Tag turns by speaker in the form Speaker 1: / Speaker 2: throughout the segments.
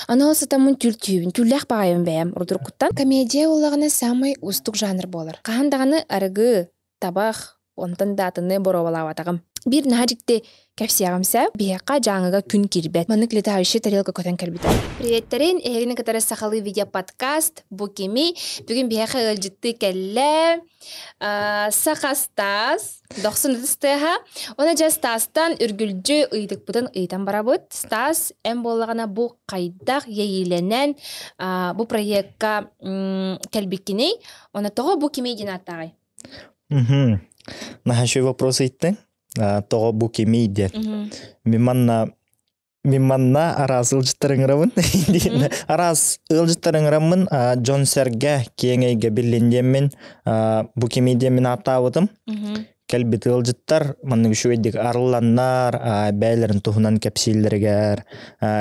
Speaker 1: Аны ол сытаммын түүл түүбүн, түүллээх баҕайыбын бэйэм урдуруккуттан. Комедия буоллаҕына саамай уустук жанр буолар. Хаһан даҕаны арыгы, табах, онтон да атыны боруобалаабатаҕым. Биир наһаа дьикти кэпсиэҕим сөп. Биһиэхэ Дьааҥыга күн киирбэт. Маннык летающий тарелка көтөн кэлбитэ. Приветтерин, эһигини кытары сахалыы видеоподкаст «Бу кимий?» Бүгүн биһиэхэ ыалдьыттыы кэллэ. Саха Стас, дохсун ытыс тыаһа. Уонна дьэ Стастан үргүлдьү ыйытыкпытын ыйытан барабыт. Стас, эн буоллаҕына бу хайдах иэйиилэнэн бу проекка кэлбиккиний? Уонна тоҕо бу кимий диэн ааттааҕый?
Speaker 2: Мгм. Наһаа үчүгэй вопрос ыйыттыҥ. Тоҕо бу кимий диэн. Мин манна мин манна араас ыалдьыттар ыҥырабын. Араас ыалдьыттар ыҥыраммын дьон-сэргэ киэҥ эйгэ биллин диэммин бу кимий диэммин ааттаабытым. Кэлбит ыалдьыттар маннык үчүгэйдик арылланнар, бэйэлэрин туһунан кэпсииллэригэр,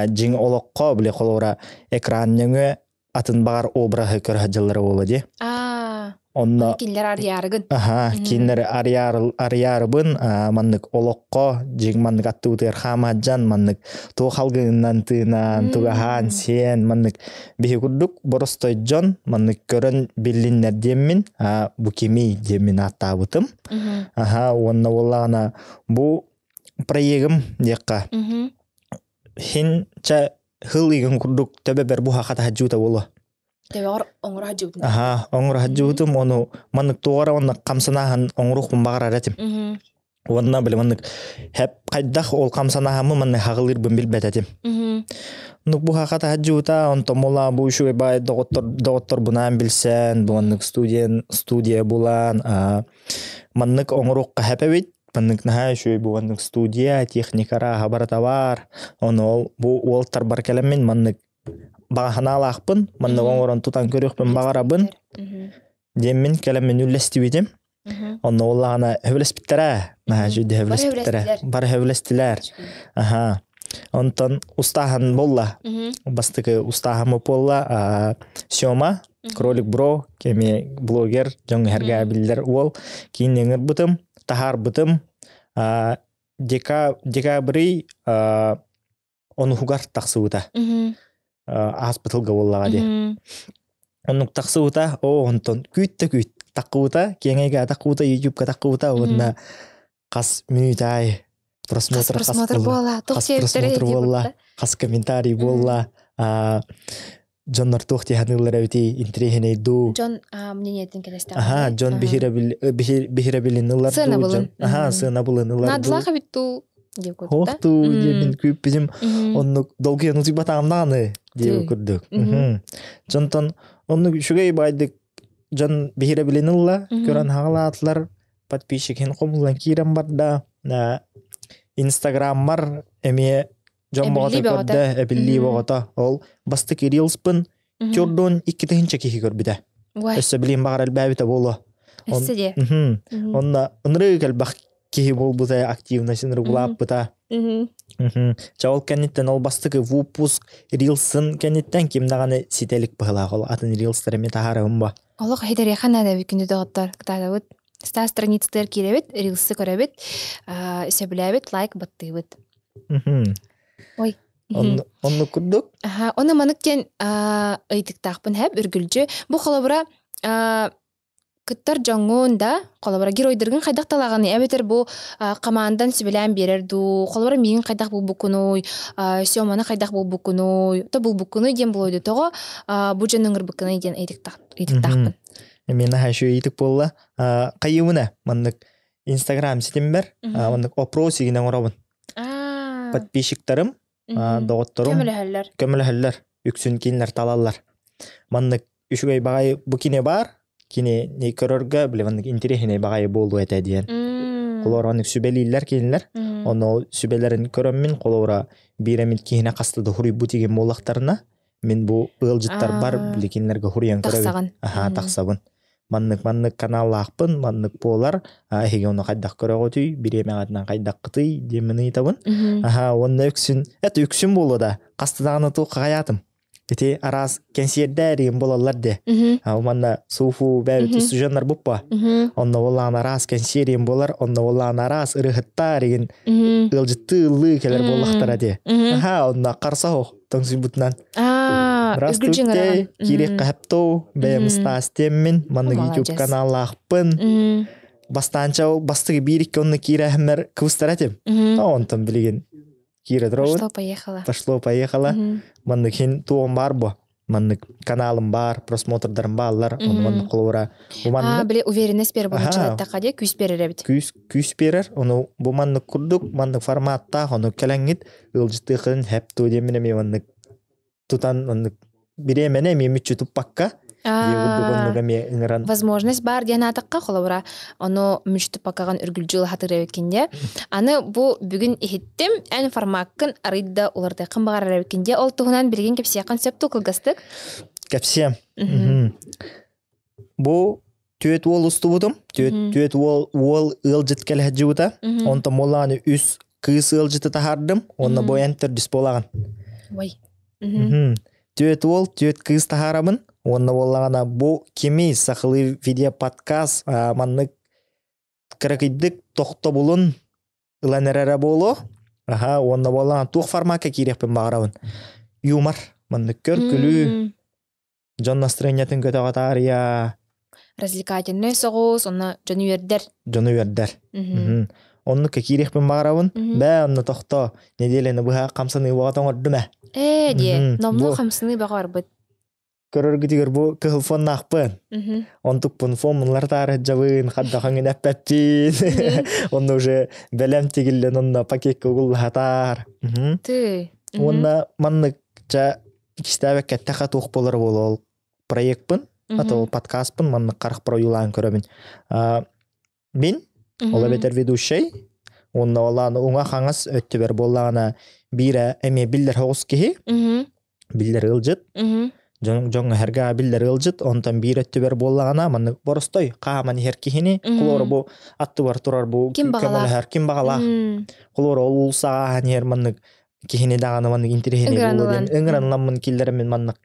Speaker 2: дьиҥ олоххо били холобура экран нөҥүө атын баҕар обраһы көрө сылдьаллара буолуо дии.
Speaker 1: Аа,
Speaker 2: Онно
Speaker 1: кинилэр арыйаарыгын.
Speaker 2: Аха, кинилэр арыйаарыбын маннык олоххо дьиҥ маннык аттыбытыгар хаамаадьан маннык туох алгыһынан тыынан тугаһаан сиэн маннык биһи курдук боростой дьон маннык көрөн биллиннэр диэммин бу кимий диэммин ааттаабытым. Аха, уонна буоллаҕына бу проегым диэххэ хин чэ хыл игин курдук төбөбөр буһа хатаһадьуута буолуо.
Speaker 1: Төбөҕөр оҥоро сылдьыбытын.
Speaker 2: Аха, оҥоро сылдьыбытым, ону маннык туора уонна хамсанааһын оҥоруохпун баҕарар этим. Уонна били маннык хэп хайдах ол хамсанааһыммын маннык хаҕылыырбын билбэт этим. Ну буһа хатаһадьуута, онтон була бу үчүгэй баай доҕоттор доҕотторбунаан билсэн, бу маннык студия студия булан, маннык оҥоруохха хэп эбит, Маннык наһаа үчүгэй бу маннык студия, техника арааһа барыта баар. Ону ол бу уолтарбар кэлэммин маннык баҕа санаалаахпын, маннык оҥорон тутан көрүөхпүн баҕарабын диэммин кэлэммин үллэстибитим. Онно буоллаҕына сөбүлэспиттэрэ. Наһаа үчүгэй сөбүлэспиттэрэ. Бары сөбүлэстилэр. Аха. Онтон устааһын буолла. Бастакы устааһым буолла Сёма, Кролик Бро, кеми блогер, дьон эһэргэ биллэр уол. Киин ыҥырбытым. Таһаарбытым декабрь онуһугар тахсыбыта. Ааспыт сылга буоллаҕа дии. Оннук тахсыбыта, оо, онтон күүт да күүт таххыбыта, киэҥ эйгэ таххыбыта, ютубка таххыбыта уонна хас мүнүүтэ аайы просмотр хас
Speaker 1: буолла,
Speaker 2: хас просмотр буолла, хас комментарий буолла, дьоннор туох дии саныыллар эбитий, интэриэһинэй дуу.
Speaker 1: Дьон мнениетин кэлэстэҕэ.
Speaker 2: Аха, дьон биһирэбилин ылар дуу, дьон аха, сыанабылын ылар дуу.
Speaker 1: Наадалаах эбит дуу диэн курдук.
Speaker 2: Ох дуу диэмин күүппүтүм оннук долгуйан утуйбатаҕым даҕаны диэбит курдук. Дьонтон оннук үчүгэй баайдык дьон биһирэбилин ылла, көрөн хаҕалаатылар, подписчигин хомуллан киирэн барда. Инстаграммар эмиэ Дьон боҕото көрдө, эбиллии боҕото. Ол бастакы рилспын төрдүн 2000 киһи көрбүтэ. Өссө билиим баҕар элбээбитэ буолуо.
Speaker 1: Өссө дии.
Speaker 2: Онно ынырыы элбэх киһи буолбута, активность ынырык улааппыта. Чэ ол кэнниттэн ол бастакы выпуск рилсын кэнниттэн ким даҕаны ситэ илик быһылаах ол атын рилстар эмиэ таһаарабын ба.
Speaker 1: Олох иһитэриэхэ наада эбит күндү доҕоттор. Кытаатабыт. Стас страницатыгар киирэбит, рилсы көрөбүт, сөбүлээбит, лайк баттыыбыт. Ой.
Speaker 2: Оннук курдук.
Speaker 1: Аха, оны манык диэн ыйытыктаахпын хэп үргүлдьү. Бу холобура кыттар дьоҥҥун да, холобура геройдаргын хайдах талаҕыный эбэтэр бу командан сүбэлээн биэрэр дуу, холобура миигин хайдах булбуккунуй, Сёманы хайдах булбуккунуй, то булбуккунуй диэн буолуой тоҕо бу дьон ыҥырбыккыный диэн ыйытыктаахпын.
Speaker 2: Эмиэ наһаа үчүгэй ыйытык буолла. Хайыыбына маннык Инстаграм ситимбэр маннык опрос игин оҥоробун. Подписчиктарым, доҕотторум
Speaker 1: көмөлөһөллөр.
Speaker 2: Көмөлөһөллөр. Үксүн кинилэр талаллар. Маннык үчүгэй баҕайы бу кине баар, кинини көрөргө били маннык интэриэһинэй баҕайы буолуо этэ диэн. Холобура маннык сүбэлииллэр кинилэр. Онно сүбэлэрин көрөммүн холобура биир эмит киһини хаста да хуруйбут игин буоллахтарына, мин бу ыалдьыттарбар били кинилэргэ хуруйан көрөбүн. Аха, тахсабын. Маннык-маннык каналлаахпын, маннык буолар, эһиги ону хайдах көрөҕүтүй, бириэмэҕитинэн хайдаххытый диэммин ыйытабын. Аха, уонна үксүн, это үксүн буолуо да, хаста даҕаны туохха хайаатым. Ити араас кэнсиэрдээр буолаллар де. Манна суфу бэйэбит устудьуоннар буппа. Онно буоллаҕына араас кэнсиэриим буолар, онно буоллаҕына араас ырыһыттаар игин ыалдьыттыы ыллыы кэлэр буоллахтара де. Аха, онно харса оһох тоҥсуйбутунан. Здравствуйте, киириэххэ хэптоу, бэйэм Стас диэммин, маннык YouTube каналлаахпын. Бастаанча ол бастыгы биир икки онно киирэһэммэр кыбыстар этим. Онтон билигин киирэ туробут.
Speaker 1: Пошло поехало.
Speaker 2: Пошло поехало. Маннык хин туом бар бо. Маннык каналым бар, просмотрдарым бааллар, ону маннык холобура бу
Speaker 1: маннык били уверенность берер буолаччылаттахха дии күүс берер эбит.
Speaker 2: Күүс күүс берер, ону бу маннык курдук, маннык форматтаах, ону кэлэҥҥит ыалдьыттыахын хэп туу диэммин эмиэ маннык тутан маннык бириэмэни эмиэ мүччү туппакка эмиэ ыҥыран
Speaker 1: возможность баар диэн аатахха холобура ону мүччү туппаккаҕын үргүлдьү ылаһатыр эбиккин дии аны бу бүгүн иһиттим эн формаккын арыйда уларытыаххын баҕарар эбиккин дии ол туһунан билигин кэпсиэххин сөп дуу кылгастык
Speaker 2: кэпсиэм бу түөт уол устубутум түөт түөт уол уол ыалдьыт кэлэһдьибыта онтон буоллаҕына үс кыыс ыалдьыты таһаардым уонна бу эн төрдүс буолаҕын
Speaker 1: ой
Speaker 2: Түөт уол, түөт кыыс таһаарабын. Уонна буоллаҕына бу кими сахалыы видео подкаст маннык кыракыйдык тохтобулун ылан эрэрэ буолуо. Аха, уонна буоллаҕына туох формакка киириэхпин баҕарабын. Юмор, маннык көр күлүү, дьон настроениетын көтөҕө таарыйа.
Speaker 1: Развлекательный соҕус, онно дьону үөрдэр.
Speaker 2: Дьону үөрдэр. Оннук киириэхпин баҕарабын. Бээ, онно тохто, неделяны быһа хамсаныы бөҕө оҥордум ээ.
Speaker 1: Ээ, диэ, номнуо хамсаныы бөҕө барбыт.
Speaker 2: Көрөргүтүгэр бу кыһыл фоннаахпын. Онтукпун фонмунлар таарыһдьабын, хаддахаҥын эппэппин. Онно уже бэлэм тигиллэн онно пакекка угуллаһатаар.
Speaker 1: Ты.
Speaker 2: Уонна маннык ча кистээбэккэ эттэххэ туох буолар буолуо проекпын, ата ол подкастпын маннык харах ойуулаан көрөбүн. Мин ол эбэтэр ведущай уонна олаан уҥа хаҥас өттүбэр буоллаҕына биирэ эмиэ биллэр соҕус киһи, биллэр ыалдьыт, дьон дьоҥҥо эһэргэ биллэр ыалдьыт, онтон биир өттүбэр буоллаҕына маннык боростой хааман иһэр киһини, холобура бу аттыбар турар бу
Speaker 1: Ким баҕалаах.
Speaker 2: көмөлөһөр ким баҕалаах. Холобура ол уулуссаҕа ааһан иһэр маннык киһини даҕаны маннык интэриэһинэй
Speaker 1: Ыҥыран
Speaker 2: буолуо диэн
Speaker 1: ылан.
Speaker 2: ыҥыран ыламмын киллэрэммин маннык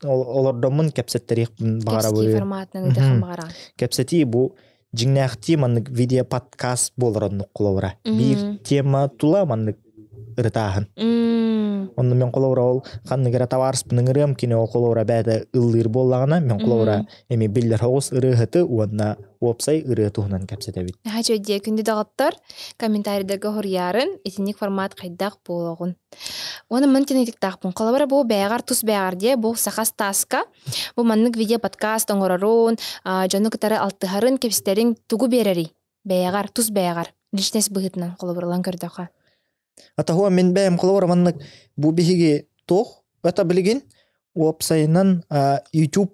Speaker 2: олордоммун кэпсэттэриэхпин
Speaker 1: Кэпсэтии
Speaker 2: баҕарабын.
Speaker 1: форматынан ыытыаххын баҕараҕын.
Speaker 2: Кэпсэтии бу дьиҥнээхтии маннык видео подкаст буолар оннук холобура. Биир тема тула маннык ырытааһын. Онно мен холобура ол ханнык эрэ табаарыспын ыҥырыам кини ол холобура бэйэтэ ыллыыр буоллаҕына мен холобура эми биллэр соҕус ырыаһыты уонна уопсай ырыа туһунан кэпсэтэбит.
Speaker 1: Наһаа үчүгэй күндү доҕоттор, комментарийдарга хоруйаарын, итинник формат хайдах буолуоҕун. Уонна мын тинитиктаахпын. Холобура бу бэйэҕэр тус бэйэҕэр диэ, бу саха Стаска, бу маннык видео подкаст оҥорорун, дьону кытары алтыһарын, кэпсэтэрин тугу биэрэрий? Бэйэҕэр, тус бэйэҕэр, личность быһыытынан холобурлан көрдөххө.
Speaker 2: Атаһуа мин бэйэм холобура маннык бу биһиги туох это билигин уопсайынан YouTube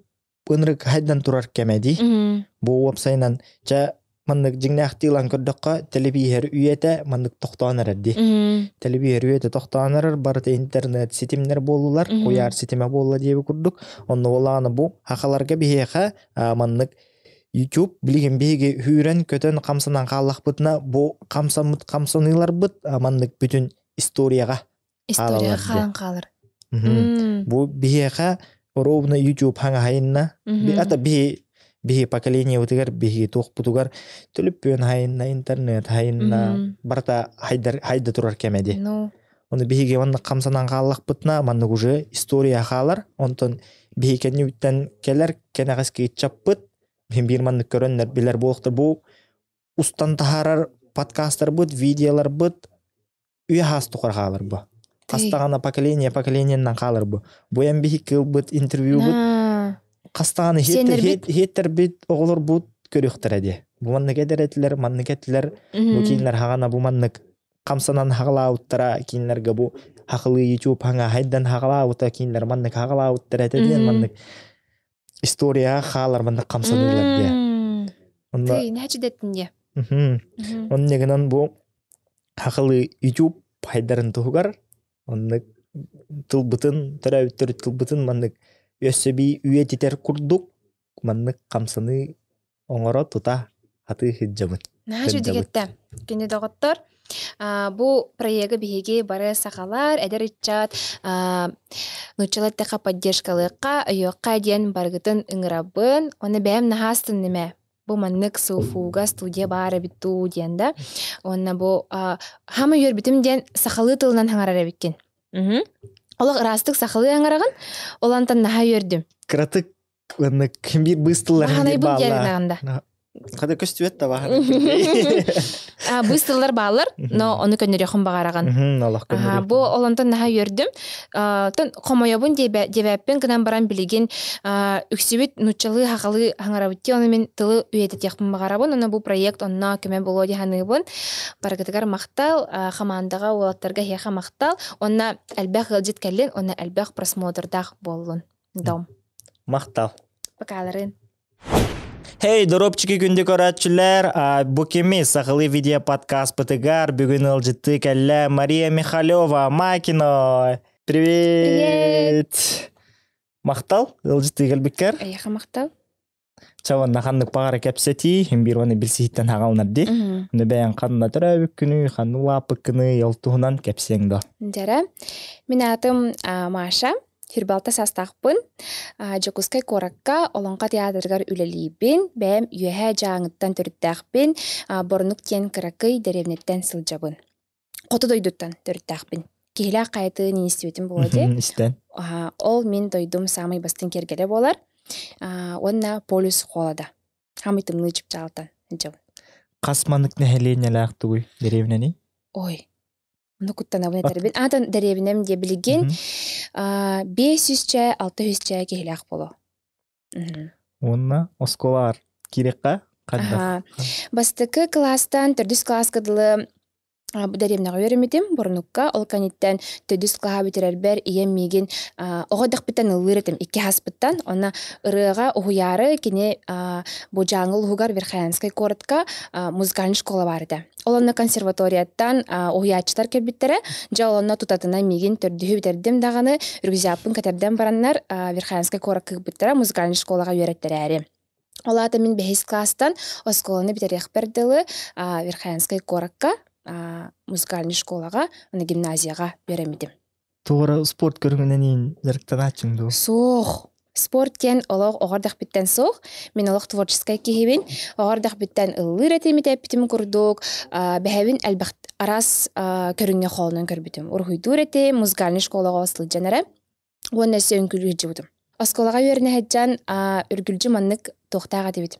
Speaker 2: ынырык хайдан турар кэмэ дии. Бу уопсайынан чэ маннык дьиҥнээхтии ылан көрдөххө телевизор үйэтэ маннык тохтоон эрэр дии. Телевизор үйэтэ тохтоон эрэр барыта интернет ситимнэр буоллулар, куйаар ситимэ буолла диэби курдук. Онно буоллаҕына бу хахаларга биһиэхэ маннык YouTube билигин биһиги үүрэн-көтөн хамсанан хааллахпытына бу хамсаммыт хамсаныыларбыт маннык бүтүн историяҕа
Speaker 1: История хаалан хаалар.
Speaker 2: Бу биһиэхэ ровно YouTube хаҥаһайынна. Ата биһи биһи поколениебытыгар биһиги туохпутугар төлөппүөн хайынна, интернет хайынна, барыта хайдар хайда турар кэмэ дии. Оны биһиги маннык хамсанан хааллахпытына маннык уже история хаалар. Онтон биһи кэннибиттэн кэлэр кэнэҕэски ыччаппыт биир маннык көрөннөр билэр буолуохтар. Бу устан таһаарар подкастарбыт, видеоларбыт үйэ хаас тухары хаалар бу. Хастаҕана поколение поколениеннан хаалар бу. Бу эн биһи кылбыт интервьюбут хастаҕана хиэттербит оҕолорбут көрүөхтэрэ дии. Бу маннык эдэр этилэр, маннык этилэр. Бу кинилэр хаҕана бу маннык хамсанан хаҕалаабыттара кинилэргэ бу хахылыы YouTube хаҥа хайдан хаҕалаабыта кинилэр маннык хаҕалаабыттара этэ диэн маннык историяҕа хаалар маннык хамсаныылар диэ.
Speaker 1: Онно Ты нәчи деттин диэ.
Speaker 2: Онно гынан бу хахылыы YouTube хайдарын туһугар оннук тылбытын төрөөбүттэр тылбытын маннык өссө бии үйэтитэр курдук маннык хамсаныы оҥоро тута хатыы сылдьабыт.
Speaker 1: Наһаа үчүгэй Күндү доҕоттор, бу проегы биһиги бары сахалар, эдэр ыччат нууччалар эттэххэ поддержкалыахха, өйүөххэ диэн барыгытын ыҥырабын. Уонна бэйэм наһаа астынным ээ. Бу маннык СУФУга студия баар эбит дуу диэн да. Уонна бу хаама үөрбүтүм диэн сахалыы тылынан хаҥарар эбиккин. Олох ыраастык сахалыы аҥараҕын, ол антан наһаа үөрдүм.
Speaker 2: Кыратык Маннык биир быыс тыллар
Speaker 1: Баһанайбын диэн
Speaker 2: Хада көстүбэт да
Speaker 1: Быыс тыллар бааллар, но ону көннөрүөхүн баҕараҕын. Бу ол онтон наһаа үөрдүм. Тон хомойобун диэбэппин гынан баран билигин үксүбүт нуччалыы хахалыы хаҥарабыт дии, ону мин тылы үйэтитиэхпин баҕарабын. Онно бу проект онно көмө буолуо дии саныыбын. Барыгытыгар махтал, хамаандаҕа уолаттарга эһиэхэ махтал. Уонна элбэх ыалдьыт кэллин, уонна элбэх просмотрдаах буоллун. Дом.
Speaker 2: Махтал.
Speaker 1: Покаларын.
Speaker 2: Hey, доропчики күндү көрөөччүлэр, бу кими сахалыы видео подкастпытыгар бүгүн ыалдьыттыы кэллэ Мария Михалева, Макино. Привет!
Speaker 1: Привет!
Speaker 2: Махтал, ыалдьыттыы кэлбиккэр.
Speaker 1: Эйиэхэ махтал.
Speaker 2: Чэ уонна ханнык баҕара кэпсэтии, иһин биир уонна билсиһиттэн хаҕалынар дии. Уну бэйэҥ ханна төрөөбүккүнүй, ханна улааппыккыный, ол туһунан кэпсиэҥ дуо?
Speaker 1: Дьэрэ, мин аатым Маша, Хүрбалта саастаахпын. Дьокуускай куоракка Олоҥхо театрыгар үлэлиибин. Бэйэм Үөһээ Дьааҥыттан төрүттээхпин. Борнук диэн кыракый дэриэбинэттэн сылдьабын. Хоту дойдуттан төрүттээхпин. Киһилээх хайатын институтун буолуо дии.
Speaker 2: Истэн.
Speaker 1: Ол мин дойдум саамай бастыҥ киэргэлэ буолар. Уонна полюс холода. Хаамый тымныы чыпчаалтан сылдьабын.
Speaker 2: Хас маннык нэһилиэнньэлээх тугуй дэриэбинэний?
Speaker 1: Ой, ону куттанабын этэрбин. Аатын дэриэбинэм диэ билигин 500 чээ, 600 чээ киһилээх буолуо.
Speaker 2: Уонна оскуолаар киириэххэ хайдах?
Speaker 1: Бастакы кылаастан төрдүс кылааска дылы дэриэбинэҕэ үөрэммитим Бурнукка. Ол кэнниттэн төрдүс кылааһы бүтэрэрбэр ийэм миигин оҕо эрдэхпиттэн ыллыыр этим икки аспыттан. Онно ырыаҕа уһуйаары кини бу Дьааҥы улууһугар Верхоянскай куоратка музыкальный школа баар этэ. Ол онно консерваторияттан уһуйааччылар кэлбиттэрэ. Дьэ ол онно тутатына миигин төрдүһү бүтэрдим даҕаны рюкзакпын кэтэрдэн бараннар Верхоянскай куоракка ыыппыттара музыкальный школаҕа үөрэттэрээри. Ол аата мин бэһис класстан оскуоланы бүтэриэхпэр дылы Верхоянскай куоракка музыкальный школаҕа уонна гимназияҕа үөрэммитим.
Speaker 2: Туора спорт көрүҥүнэн иин дьарыктанааччыҥ дуу?
Speaker 1: Суох. Спорт диэн олох оҕо эрдэхпиттэн суох. Мин олох творческай киһибин. Оҕо эрдэхпиттэн ыллыыр этим эппитим курдук, бэһэбин элбэх араас көрүҥҥэ холонон көрбүтүм. Уруһуйдуур этим, музыкальный школаҕа сылдьан эрэ. Уонна өссө үҥкүүлүү сылдьыбытым. Оскуолаҕа үөрэнэ сылдьан үргүлдьү маннык туохтаах этибит.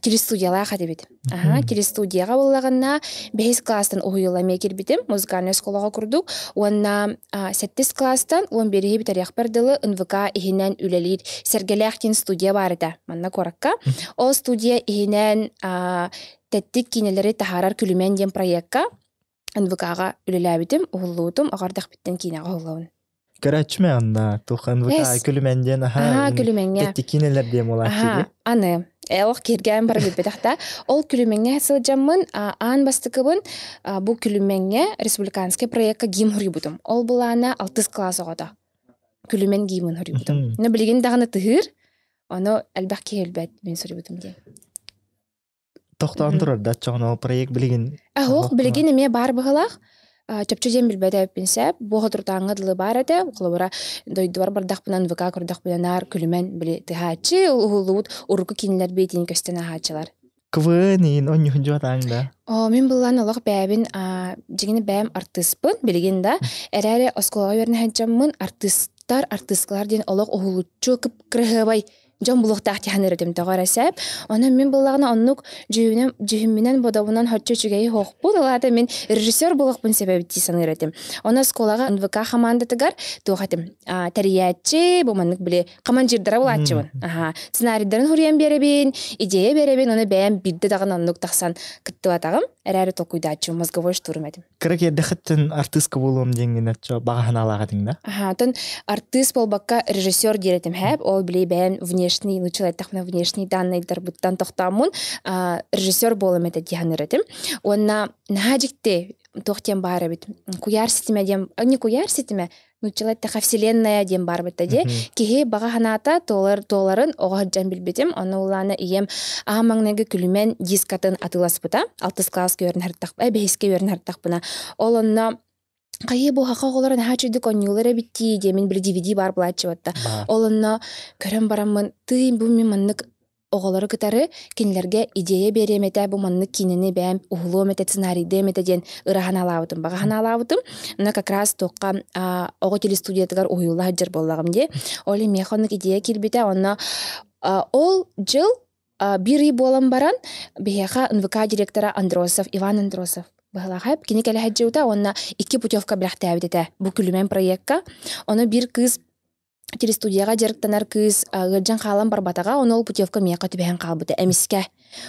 Speaker 1: Телестудиялаах этибит. Аха, телестудияҕа буоллаҕына бэһис класстан уһуйулла эмиэ киирбитим, музыкальнай оскуолаҕа курдук. Уонна сэттис класстан 11-и бүтэриэхпэр дылы НВК иһинэн үлэлиир Сэргэлээх диэн студия баар этэ манна куоракка. Ол студия иһинэн тэттик киинэлэри таһаарар Күлүмэн диэн проекка НВК-ҕа үлэлээбитим, уһуллубутум, оҕо эрдэхпиттэн киинэҕэ уһуллабын.
Speaker 2: Көрөөччүмэ онно тухан НВК күлүмэн диэн
Speaker 1: аха күлүмэҥҥэ
Speaker 2: киинэлэр диэн буолааччы
Speaker 1: аны олох кииргээн бара билбэтэх да ол күлүмэҥҥэ сылдьаммын аан бастакыбын бу күлүмэҥҥэ республиканскай проекка гимн суруйбутум. Ол былаана алтыс класс оҕото күлүмэн гимн суруйбутум. Но билигин даҕаны тыһыыр, ону элбэх киһи билбэт мин суруйбутум диэн.
Speaker 2: Тохтоон турар да оччоҕуна ол проект билигин
Speaker 1: Аһох билигин эмиэ баар быһылаах. Чопчу диэн билбэт эбиппин Бу хотуртааҥҥа дылы баар этэ. Холобура, дойдубар бардахпынан ВК көрдөхпүнэ наар күлүмэн били тыһааччы уһуллубут урукку кинилэр биэтин көстөн аһааччылар.
Speaker 2: КВН иин онньуһун дьуотааҥ да.
Speaker 1: О, мин быллан олох бэйэбин дьиҥинэ бэйэм артыыспын билигин да. Эрээри оскуолаҕа үөрэнэ сылдьаммын артыыстар, артыыскалар диэн олох уһулуччу кып-кырыһыабай дьон булуохтаах дии этим тоҕо эрэ сэп. Онон мин буллаҕына оннук дьүһүнэн дьүһүммүнэн бодобунан хоччу үчүгэйи хоохпун, ол аата мин режиссер буолуохпун сөп эбит дии саныыр этим. Онон оскуолаҕа НВК хамаандатыгар туох этим тэрийээччи, бу маннык били командирдара булааччыбын. Аха, сценарийдарын хуруйан биэрэбин, идея биэрэбин, ону бэйэм биирдэ даҕаны оннук тахсан кыттыбатаҕым, эрээри толкуйдааччым, мозговой штурм этим.
Speaker 2: Кыра киэрдэхиттэн артыыска буолуом диэҥҥин оччо баҕа санаалаах этиҥ да?
Speaker 1: Аха, оттон артыыс буолбакка режиссер диир этим хэп, ол били бэйэм внешний, нуччалыы эттэхпинэ внешний данныйдарбыттан тохтооммун режиссер буолуом этэ дии саныыр этим. Уонна наһаа дьикти туох диэн баар эбит. Куйаар ситимэ диэн, не куйаар ситимэ, нууччалыы эттэххэ вселенная диэн баар эбит дии. Киһи баҕа санаата туолар туоларын оҕо сылдьан билбитим. Онно улаана ийэм аан маҥнайгы күлүмэн дискатын атыыласпыта. Алтыс класска үөрэнэ сырыттахпына, бэһискэ үөрэнэ сырыттахпына. Ол онно хайыы бу хаха оҕолоро наһаа үчүгдүк оонньуулар эбит дии диэмин били DVD баар буолааччы батта. Ол онно көрөн бараммын тыый бу мин маннык Оҕолору кытары кинилэргэ идея биэриэм этэ, бу маннык киинэни бэйэм уһулуом этэ, сценарийдыам этэ диэн ыра санаалаабытым, баҕа санаалаабытым. Онно как раз туохха оҕо телестудиятыгар уһуйулла сылдьар буоллаҕым дии. Ол иһин миэхэ оннук идея киирбитэ. Онно ол дьыл биир ый буолан баран биһиэхэ НВК директора Андросов, Иван Андросов быһалаах кини кэлэ сылдьыбыта уонна икки путевка бэлэхтээбит этэ бу күлүмэн проекка. Ону биир кыыс телестудияҕа дьарыктанар кыыс ыалдьан хаалан барбатаҕа, ону ол путевка миэхэ түбэһэн хаалбыта эмискэ.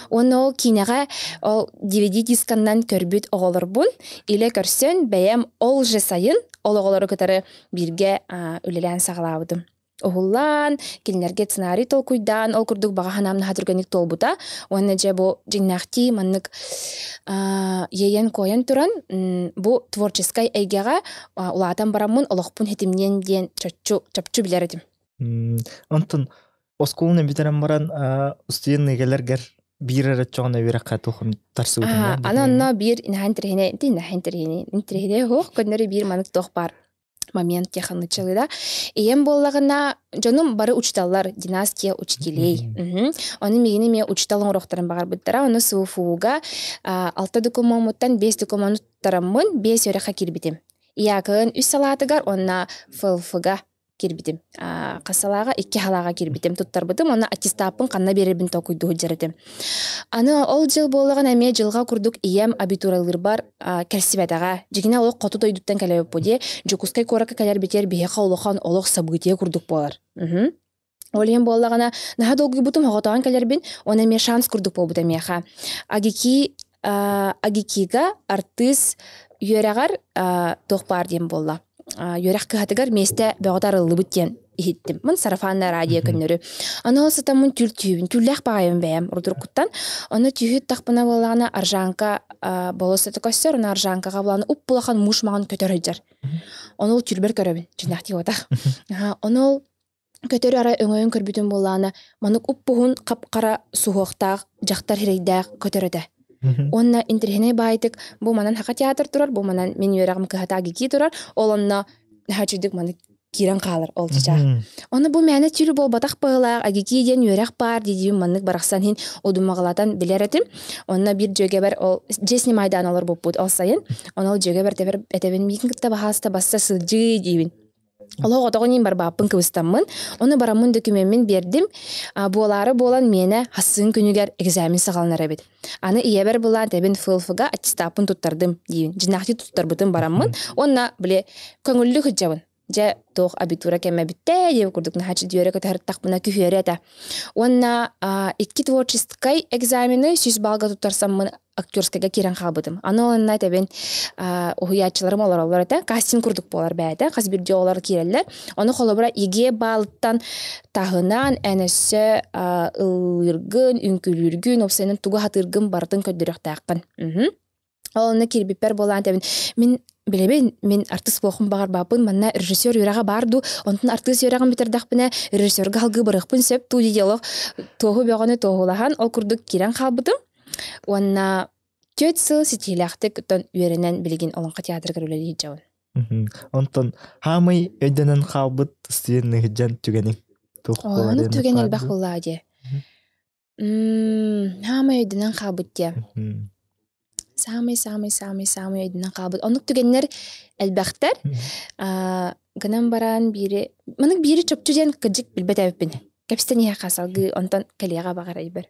Speaker 1: Уонна ол киинэҕэ ол DVD дисканнан көрбүт оҕолорбун илэ көрсөн бэйэм ол же сайын ол оҕолору кытары бииргэ үлэлээн саҕалаабытым. Уһуллаан, кинилэргэ сценарий толкуйдаан, ол курдук баҕа санаам наһаа түргэнник туолбута. Уонна дьэ бу дьиҥнээхтии маннык иэйэн-куойан туран бу творческай эйгэҕэ улаатан бараммын олохпун хитимниэн диэн чоччу чопчу билэр этим.
Speaker 2: Онтон оскуоланы бүтэрэн баран устудьуонныйгаларгар биир эрэ чоҕуна үөрэххэ туохум тарсыбытым
Speaker 1: Аны онно биир наһаа интэриэһинэй наһаа интэриэһинэй интэриэһинэй суох көннөрү биир маннык туох баар момент тихонычылы да. Ийэм буоллаҕына, дьонум бары учителлар, династия учителей. Ону миигин эмиэ учитель оҥоруохтарын баҕарбыттара. Ону СУФУга алта докумуоммуттан биэс докумуону туттараммын, биэс үөрэххэ киирбитим. Иакын үс салаатыгар уонна ФЛФ-га киирбитим. Хас салааҕа? Икки салааҕа киирбитим, туттарбытым. Уонна аттестаппын ханна биэрэрбин толкуйдуу сылдьар этим. Аны ол дьыл буоллаҕына эмиэ дьылҕа курдук ийэм абитуралыырбар кэлсибэтэҕэ. Дьиҥинэ олох хоту дойдуттан кэлэбиппит дии. Дьокуускай куоракка кэлэрбитигэр биһиэхэ улахан олох событие курдук буолар. Ол иһин буоллаҕына наһаа долгуйбутум оҕотоон кэлэрбин, уонна эмиэ шанс курдук буолбута миэхэ. Агики Агикига артыыс үөрэҕэр туох баар диэн буолла. Үөрэх кыһатыгар миэстэ бөҕөтө арыллыбыт диэн иһиттим. Мын сарафанное радио көннөрү. Аны ол сытаммын түүл түүбүн, түүллээх баҕайым бэйэм урдуруккуттан. Ону түүһүт тахпына буоллаҕына Аржанка болоссата көстөр, ону Аржанкаҕа булан уп-улахан муш маҕан көтөр сылдьар. Ону ол түүрбэр көрөбүн, дьиҥнээхтии буотах. Ону ол көтөрү арай өҥөйөн көрбүтүм буоллаҕына, маннык уп-уһун хап-хара суһуохтаах дьахтар сирэйдээх көтөр этэ. Уонна интэриэһинэй баайтык бу манан Саха театр турар, бу манан мин үөрэҕим кыһата АГИКИ турар, ол онно наһаа үчүгдүк маннык киирэн хаалар ол чычаах. Ону бу мээнэ түүл буолбатах быһыылаах АГИКИ диэн үөрэх баар дии маннык барахсан иһин удумаҕалатан билэр этим. Онно биир дьүөгэбэр ол дьиэ снимайдаан олорбуппут ол сайын. Ону ол дьүөгэбэр этэбин миигин кытта баһааста басса сылдьыы диибин. Олох отоҕун иин барбааппын кыбыстаммын, ону бараммын дөкүмүөммүн биэрдим. Буолаары буолан миэнэ хассыын күнүгэр экзамен саҕаланар эбит. Аны ийэбэр былаан тэбин ФЛФ-га аттестаппын туттардым диибин. Дьиҥнээхтик туттарбытым бараммын уонна били көҥүллүк сылдьабын. Дьэ туох абитура кэмэ бүттэ диэбит курдук наһаа дьүөрэ көтөһөртахпына күһүөрэ этэ. Уонна икки творческай экзамены 100 баллга туттарсаммын актерскайга киирэн хаалбытым. Аны ол онно этэбин уһуйааччыларым олороллор этэ. Кастинг курдук буолар бэйэтэ. Хас биирдии оҕолор киирэллэр. Ону холобура ЕГЭ баалыттан таһынан эн өссө ыллыыргын, үҥкүүлүүргүн, уопсайынан тугу сатыыргын барытын көрдөрүөхтээххин. Ол онно киирбиппэр буолаан этэбин мин билэбин, мин артыыс буолуохпун баҕарбаппын, манна режиссер үөрэҕэ баар дуу, онтон артыыс үөрэҕин бүтэрдэхпинэ режиссерга салгыы барыахпын сөп дуу дии олох туоһу бөҕөнү туоһулаһан ол курдук киирэн хаалбытым. Уонна түөрт сыл ситиһиилээхтик оттон үөрэнэн билигин Олоҥхо театрыгар үлэлии сылдьабын.
Speaker 2: Онтон хаамай өйдөнөн хаалбыт студенныгы дьон түгэниҥ туох буолар
Speaker 1: Оннук түгэн элбэх буоллаҕа дии. Хаамай өйдөнөн хаалбыт диэ. Саамай саамай саамай саамай өйдөнөн хаалбыт. Оннук түгэннэр элбэхтэр. Гынан баран биири маннык биири чопчу диэн кырдьык билбэт эбиппин. Кэпсэтэн иһиэххэ салгыы онтон кэлиэҕэ баҕар өйбөр.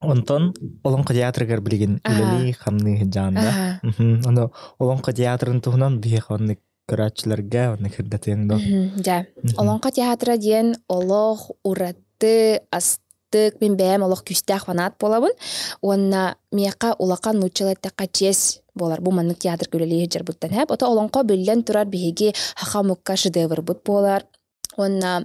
Speaker 2: Онтон Олоҥхо театрыгар билигин үлэлии хамныы сылдьаҕын Ону Олоҥхо театрын туһунан биһиэхэ оннук көрөөччүлэргэ оннук сырдатыаҥ дуо?
Speaker 1: Дьэ, Олоҥхо театра диэн олох ураты астык, мин бэйэм олох күүстээх фанат буолабын. Уонна миэхэ улахан нууччалыы эттэххэ чиэс буолар. Бу маннык театрга үлэлии сылдьарбыттан һэп. Ото олоҥхо биллэн турар биһиги саха омукка шедеврбыт буолар. Уонна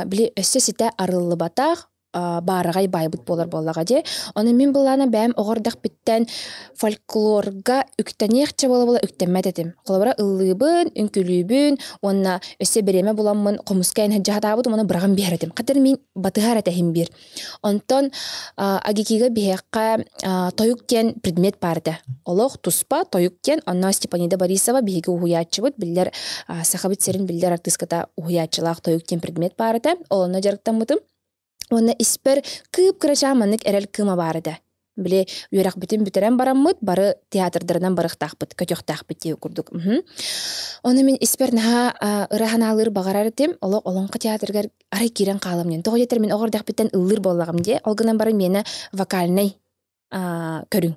Speaker 1: били өссө ситэ арыллыбатах баараҕай баайбыт буолар буоллаҕа дии. Ону мин былаана бэйэм оҕо эрдэхпиттэн фольклорга үктэниэхчэ буола-буола үктэммэт этим. Холобура ыллыыбын, үҥкүүлүүбүн уонна өссө бириэмэ буламмын хомуска эн сылдьаһатаабытым уонна быраҕан биэрэр этим. Хатыр мин батыһар этэһим биир. Онтон АГИКИга биһиэхэ тойук диэн предмет баар этэ. Олох туспа тойук диэн онно Степанида Борисова биһиги уһуйааччыбыт биллэр Сахабыт сирин биллэр артыыската уһуйааччылаах тойук диэн предмет баар этэ. Ол онно дьарыктаммытым. Уонна испэр кыып-кырачаан маннык эрэл кыыма баар этэ. Били үөрэхпитин бүтэрэн бараммыт, бары театрдарынан барыахтаахпыт, көтүөхтээхпит диye курдук. Ону мин испэр наһаа ыра санаалыыр баҕарар этим. Олох Олоҥхо театрыгар арай киирэн хаалам диэн. Тоҕо диэтэр мин оҕо эрдэхпиттэн ыллыыр буоллаҕым дии. Ол гынан баран миэнэ вокальнай көрүҥ.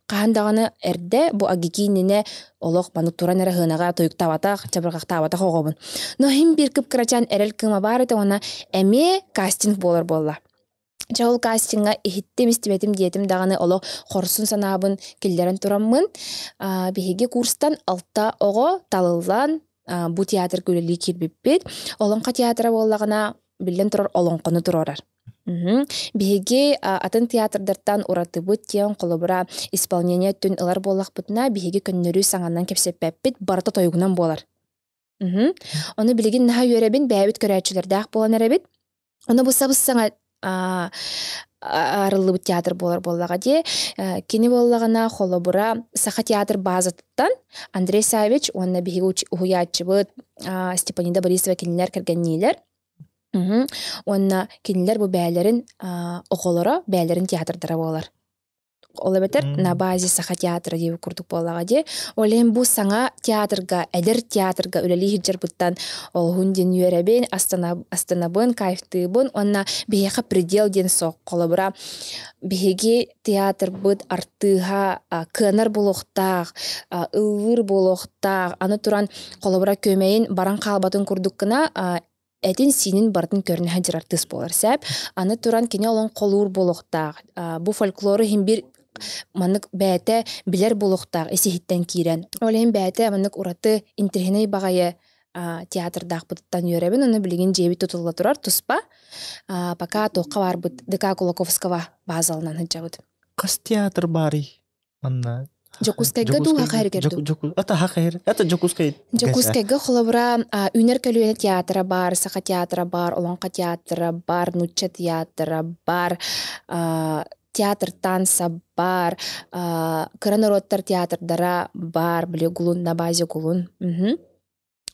Speaker 1: Хаһан даҕаны эрдэ бу АГИКИ иннинэ олох маны туран эрэ сыанаҕа тойуктаабатах, чабырҕахтаабатах оҕобун. Но иһин биир кып-кырачаан эрэл кыыма баар этэ уонна эмиэ кастинг буолар буолла. Дьэ ол кастиҥҥа иһиттим, истибэтим диэтим даҕаны олох хорсун санаабын киллэрэн тураммын, биһиги курстан алта оҕо талыллан бу театрга үлэлии киирбиппит. Олоҥхо театра буоллаҕына, биллэн турар, олоҥхону туруорар. Биһиги атын театрдартан уратыбыт диэн холобура исполнение өттүн ылар буоллахпытына, биһиги көннөрү саҥанан кэпсэппэппит, барыта тойугунан буолар. Ону билигин наһаа үөрэбин, бэйэбит көрөөччүлэрдээх буолан эрэбит. Ону бу сабыс-саҥа арыллыбыт театр буолар буоллаҕа дии. Кини буоллаҕына холобура Саха театр базатыттан Андрей Савич уонна биһиги уһуйааччыбыт Степанида Борисова кинилэр кэргэнниилэр. Уонна кинилэр бу бээлэрин оҕолоро бээлэрин театрдара буолар. Ол эбэтэр на базе Саха театра диэбит курдук буоллаҕа дии. Ол иһин бу саҥа театрга, эдэр театрга үлэлии сылдьарбыттан олуһун диэн үөрэбин, астынабын, кайфтыыбын уонна биһиэхэ предел диэн суох. Холобура, биһиги театрбыт артыыһа кыанар буолуохтаах, ыллыыр буолуохтаах, аны туран холобура күөмэйин баран хаалбатын курдук гына этин-сиинин барытын көрүнэ сылдьар артыыс буолар сөп. Аны туран кини олоҥхолуур буолуохтаах. Бу фольклору иһин биир маннык бэйэтэ билэр буолуохтаах ис-иһиттэн киирэн. Ол иһин бэйэтэ маннык ураты интэриэһинэй баҕайы театрдаахпытыттан үөрэбин. Ону билигин дьиэбит тутулла турар туспа. Пока туохха баарбыт ДК Кулаковского базалынан сылдьабыт.
Speaker 2: Хас театр баарый? Манна
Speaker 1: Дьокуускайга дуу Хахайрыгар
Speaker 2: дуу? Это Хахайр, это Дьокуускай.
Speaker 1: Дьокуускайга холобура Үүнэр көлүөнэ театра бар, Саха театра бар, Олоҥхо театра бар, Нуучча театра бар, театр танца бар, кыра норуоттар театрдара бар, били Гулун на базе Гулун.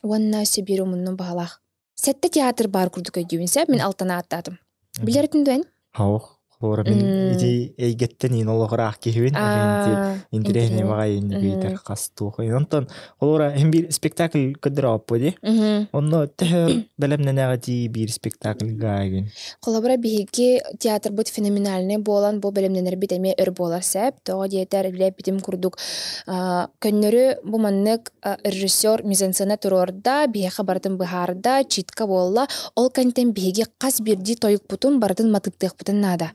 Speaker 1: Уонна Сибиир умуннум баһалаах. Сэттэ театр баар курдук өйдүүбүн сөп, мин алтаны ааттаатым. Билэритин дуэн?
Speaker 2: Хаух. Холобура мин ити эйгэттэн иин олоҕураах киһибин. Интириэһинэй баҕайы инники хас туох. Онтон холобура һин биир спектакль көрдөрө ди. Онно төһө бэлэмнэнэҕитии биир спектакльга игин.
Speaker 1: Холобура биһиги театрбыт феноменальный буолан бу бэлэмнэнэрбит эмиэ өр буолар сөп. Тоҕо диэтэр билэппитим курдук көннөрү бу маннык режиссер мизансцена туруорда, биһиэхэ барытын быһаарда, читка буолла. Ол кэнтэн биһиги хас биирдии тойукпутун барытын матыктыахпытын наада.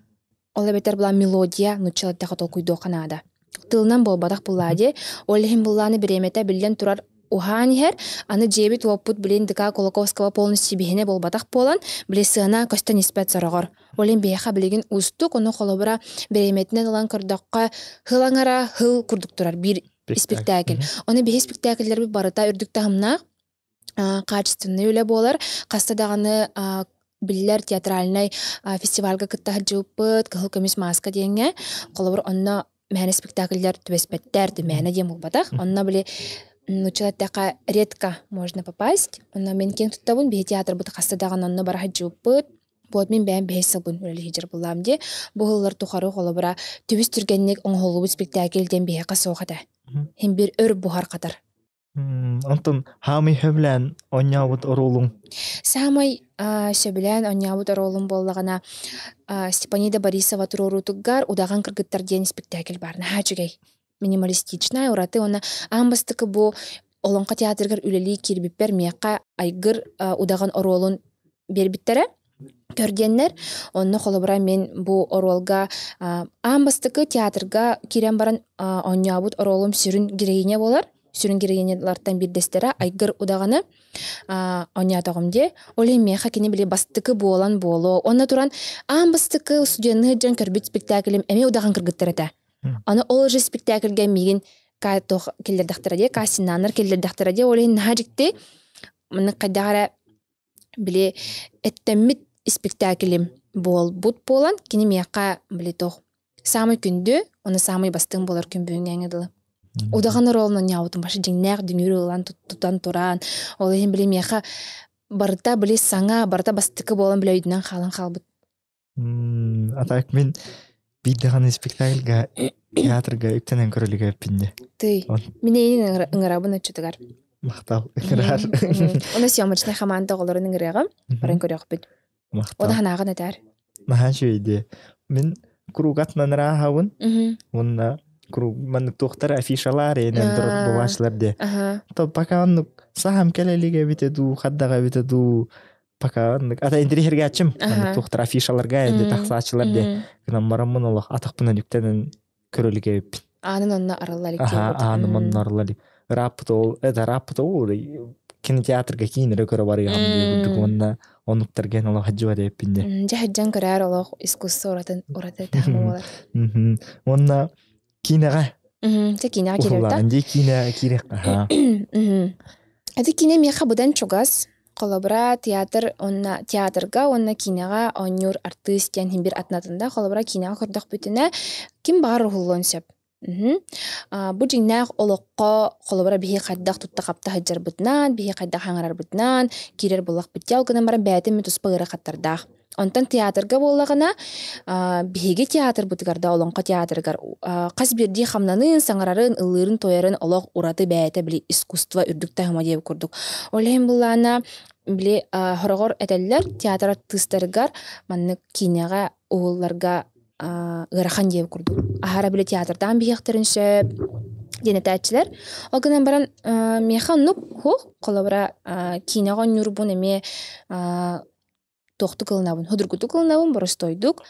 Speaker 1: Ол эбэтэр була мелодия нуччалаттаха толкуйдуохха наада. Тылынан буолбатах буллаа дии. Ол иһин буллааны бириэмэтэ биллэн турар уһаан иһэр. Аны дьиэбит уоппут билин ДК Кулаковского полностью биһинэ буолбатах буолан, били сыана көстөн испэт сороҕор. Ол иһин биһиэхэ билигин уустук, ону холобура бириэмэтинэн ылан көрдөххө, хыл аҥара хыл курдук турар биир испиктээкил. Ону биһи испиктээкиллэрбит барыта үрдүк таһымнаах, качественный үлэ буолар. Хаста даҕаны биллэр театральнай фестивальга кытта сылдьыбыппыт, Кыһыл көмүс мааска диэҥҥэ. Холобур, онно мээнэ спектакльлэр түбэспэттэр, мээнэ диэн буолбатах. Онно били нууччалар эттэххэ редко можно попасть. Онно мин киэн туттабын, биһи театрбыт хаста даҕаны онно бара сылдьыбыппыт. Вот мин бэйэм бэһис сылбын үлэлии сылдьар буоллаҕым дии. Бу сыллар тухары холобура түбүс түргэнник оҥоһуллубут спектакль диэн биһиэхэ суох этэ. Һин биир өр буһар-хатар.
Speaker 2: Онтон хаамый сөбүлээн оонньообут оруолуҥ?
Speaker 1: Саамай сөбүлээн оонньообут оруолум буоллаҕына Степанида Борисова туруоруутугар «Удаҕан кыргыттар» диэн спектакль баар. Наһаа үчүгэй. Минималистичнай, ураты уонна аан бастакы бу Олоҥхо театрыгар үлэлии киирбиппэр миэхэ Айгыр удаҕан оруолун биэрбиттэрэ. Көрдиэннэр, онно холобура мин бу оруолга аан бастакы театрга киирэн баран оонньообут оруолум сүрүн героиня буолар. Сүрүн героинялартан биирдэстэрэ Айгыр удаҕаны оонньоотоҕум дии. Ол иһин миэхэ кини били бастакы буолан буолуо. Онно туран аан бастакы студенныыр дьон көрбүт спектаклим эмиэ удаҕан кыргыттар этэ. Аны ол же спектакльгэ миигин туох киллэрдэхтэрэ дии, кастиннааннар киллэрдэхтэрэ дии. Ол иһин наһаа дьикти. Маннык хайдах эрэ били эттэммит испиктээкилим буолбут буолан, кини миэхэ били туох саамай күндү, уонна саамай бастыҥ буолар күн бүгүҥҥэ дылы. Удаҕан оруолун оонньообутум башы дьиҥнээх дүҥүр ылан тутан туран, ол иһин били миэхэ барыта били саҥа, барыта бастакы буолан били өйдөнөн хаалан хаалбыт.
Speaker 2: А так мин биир даҕаны спектакльга театрга үктэнэн көрөлүгэ эппинне.
Speaker 1: Тый. Мин эйин ыҥырабын оччотугар.
Speaker 2: Махтал ыҥырар.
Speaker 1: Оны съемочный хамаанда оҕолорун ыҥырыаҕым. Баран көрүөхпүт.
Speaker 2: Махтал.
Speaker 1: Ода ханаҕын этэр.
Speaker 2: Наһаа үчүгэй Мин круг атынан ырааһабын. Уонна круг маннык туохтар афишалар энэн турар бубаачылар де. То пока оннук сахам кэлэлигэ эбитэ дуу, хаддаҕа эбитэ дуу, пока оннук ата интириһиргээччим. Маннык туохтар афишаларга энди тахсааччылар де. Гынан бараммын олох атахпынан үктэнэн көрөлүк эбиппин.
Speaker 1: Аанын онно арыллар
Speaker 2: Аха, ааным онно арыллар. Ырааппыт ол, это ырааппыт ол кинотеатрга киинэрэ көрө барыаҕым дии курдук уонна оннуктарга эн олох хадьыба диэппин дии.
Speaker 1: Дьэ хадьан көрөр олох искусство уратын ураты таһыма буолар.
Speaker 2: Уонна киинэҕэ
Speaker 1: Дьэ киинэҕэ киирэр
Speaker 2: дии киинэ киириэх аха.
Speaker 1: Ити киинэ миэхэ быдан чугас. Холобура, театр уонна театрга уонна киинэҕэ оонньуур артыыс диэн иһин биир атын-атында. Холобура, киинэҕэ көрдөхпүтүнэ, ким баҕар уһуллуон сөп. Бу дьиҥнээх олоххо холобура биһи хайдах тутта-хапта сылдьарбытынан, биһи хайдах хаҥарарбытынан киирэр буоллахпыт дии, ол гынан баран бэйэтин эмиэ туспа ыарахаттардаах. Онтон театрга буоллаҕына, биһиги театрбытыгар да Олоҥхо театрыгар хас биирдии хамнанын, саҥарарын, ыллыырын-туойарын олох ураты бэйэтэ били искусство үрдүк таһыма диэбит курдук. Ол иһин былаана били хороҕор этэллэр театр артыыстарыгар маннык киинэҕэ уһулларга ыарахан диэбит курдук. Аһара били театрдаан биһиэхтэрин сөп диэн этээччилэр. Ол гынан баран миэхэ оннук суох. Холобура киинэҕэ оонньуурбун эмиэ туохтук ылынабын, судургутук ылынабын, боростуойдук.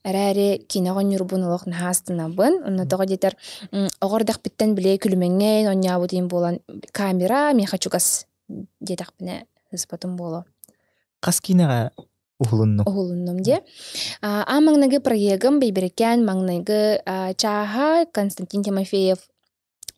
Speaker 1: Эрээри киинэҕэ оонньуурбун олох наһаа астынабын. Онно тоҕо диэтэр оҕо эрдэхпиттэн били күлүмэҥҥэ оонньообут иһин буолан камера миэхэ чугас диэтэхпинэ сыспатым буолуо.
Speaker 2: Хас киинэҕэ уһулуннуҥ?
Speaker 1: Уһулуннум диэ. Аан маҥнайгы проегым Бэйбэрикээн маҥнайгы чааһа Константин Тимофеев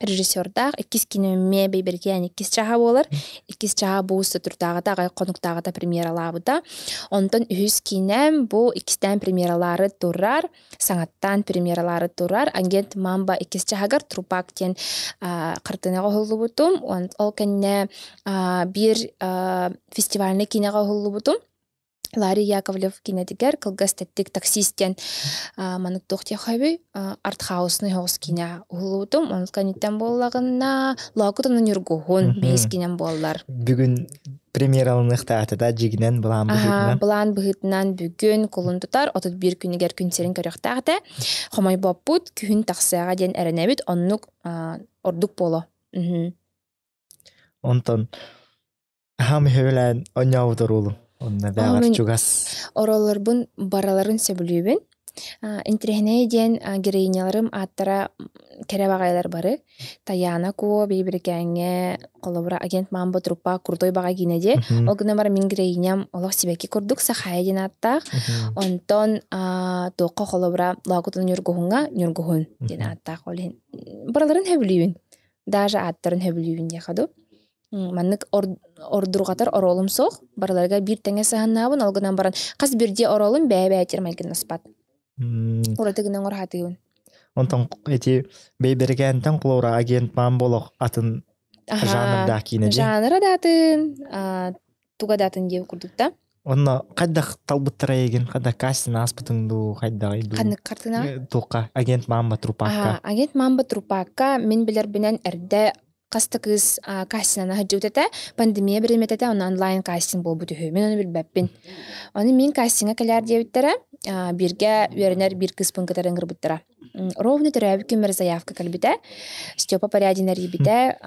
Speaker 1: режиссердаах иккис кино эмиэ Бэйбэрикээн иккис чааһа буолар. Иккис чааһа бу соторутааҕыта аҕай хонуктааҕыта премьералаабыта. Онтон үһүс киинэм бу иккистээн премьералаары турар, саҥаттаан премьералаары турар Агент Мамба иккис чааһыгар Трупак диэн хартыынаҕа уһуллубутум. Ол кэннэ биир фестивальнай киинэҕэ уһуллубутум. Ларри Яковлев киинэтигэр кылгас тэттик таксист диэн маннык туох диэххэ артхауснай соҕус киинэ уһуллубутум. Онус кэнниттэн буоллаҕына Лоокут уонна Ньургуһун бэһис киинэм буоллар.
Speaker 2: Бүгүн премьераланыахтаата да дьигинэн былаан быһыытынан.
Speaker 1: Былаан быһыытынан бүгүн кулун тутар 31 күнүгэр күн сирин көрүөхтээх этэ. Хомойбоппут күһүн тахсыаҕа диэн эрэнэбит. Оннук ордук буолуо.
Speaker 2: Онтон Аһам сөбүлээн оонньообут оруолум. Онно бэҕэр чугас.
Speaker 1: Оруолларбын барыларын сөбүлүүбүн. Интириэһинэй диэн героиняларым ааттара кэрэ баҕайылар бары. Таяна Куо Бэйбэрикээҥҥэ холобура агент Мамбо Трупа крутой баҕа киинэ диэ. Ол гынан баран мин героиням олох сибэкки курдук Сахая диэн ааттаах. Онтон туохха холобура Лоокутун Ньургуһуҥҥа Ньургуһун диэн ааттаах. Ол иһин барыларын сөбүлүүбүн. Даже ааттарын сөбүлүүбүн диэхэ дуу. Маннык ордурҕатар оруолум суох. Барыларыгар биир тэҥэ сыһыаннаабын, ол гынан баран хас биирдии оруолум бэйэ-бэйэтигэр майгыннаспат. Ураты гынан оҥоро
Speaker 2: Онтон ити Бэйбэрикээнтэн холобура агент маан болох атын жанрдаах киинэ дии.
Speaker 1: Жанра да атын, туга да атын диэбит курдук да.
Speaker 2: Онно хайдах талбыттара эйигин, хайдах кастинг ааспытыҥ дуу, хайдаҕый дуу?
Speaker 1: Ханнык хартыына?
Speaker 2: Туохха? Агент Мамба Трупакка.
Speaker 1: Агент Мамба Трупакка мин билэрбинэн эрдэ хас да кыыс кастинана сылдьыбыт этэ. Пандемия бириэмэтэ этэ, онно онлайн кастинг буолбут үһү. Мин ону билбэппин. Ону мин кастиҥҥа кэлээр диэбиттэрэ, бииргэ үөрэнэр биир кыыспын кытары ыҥырбыттара. Ровно төрөөбүт күммэр заявка кэлбитэ. Степа Порядин эрийбитэ,